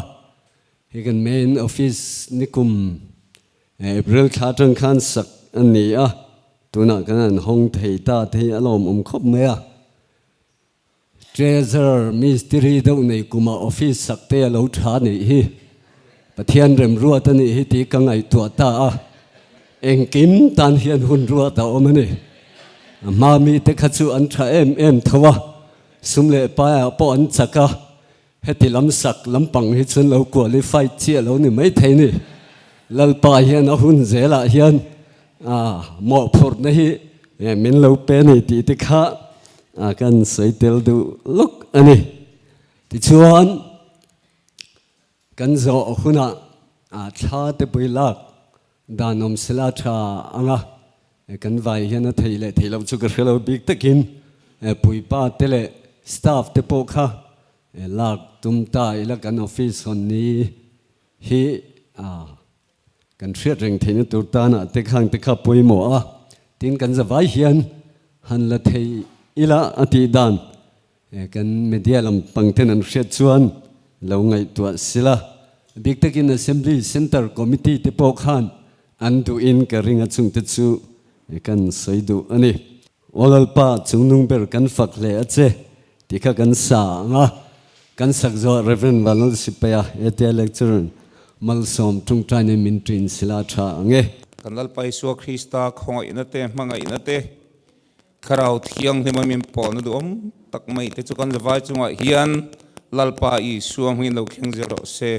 Hei kan main office nikum April thla atang khan sak a ni a, tunah kan han hawng thei ta te hi a lawmawm khawp mai a. Treasurer mistiri deuh nei kumah office sak te a lo tha nih hi Pathian remruat a nih hi tih ka ngaihtuah ta a, engkim tan hian hun ruat a awm a ni. A hma mite kha chu an tha em em tho a, sum leh paiah pawh an chak a, Heti lam sak lampang hi chuan lo qualified chiah lo ni maithei ni. Lalpa hian a hun zelah hian mawhphurhna hi min lo pe ni tih te kha kan sawi tel duh lawk a ni. Tichuan kan zawh hunah thla te pui lak dan awm sela tha anga kan vai hian a theih leh theih loh chu ka hre lo bik takin puipa te leh staff te pawh kha lak tum ta ila kan office hawn ni hi kan hriat reng theihna tur tanah te khang te kha pawimawh a tin kan zavai hian han la thei ila a tih dan Kan media lampang ten an hriat chuan lo ngaihtuah sila, bik takin Assembly Centre Committee te pawh khan an duhin ka ring a chungte chu kan sawi duh a ni. Aw Lalpa chungnung ber kan fak hle a che tih kha kan sa ang a, kan sak zawh Rev. Vanlal Sipaia ATI Lecturer Malsawm tawngtaina min ṭin sila tha ang e. Kan Lalpa Isua Krista khawngaihna te, hmangaihna te, Thlarau Thianghlima min pawhna duhawm tak mai te chu kan zavai chungah hian Lalpa Isua hmingin lo thleng zel rawh se.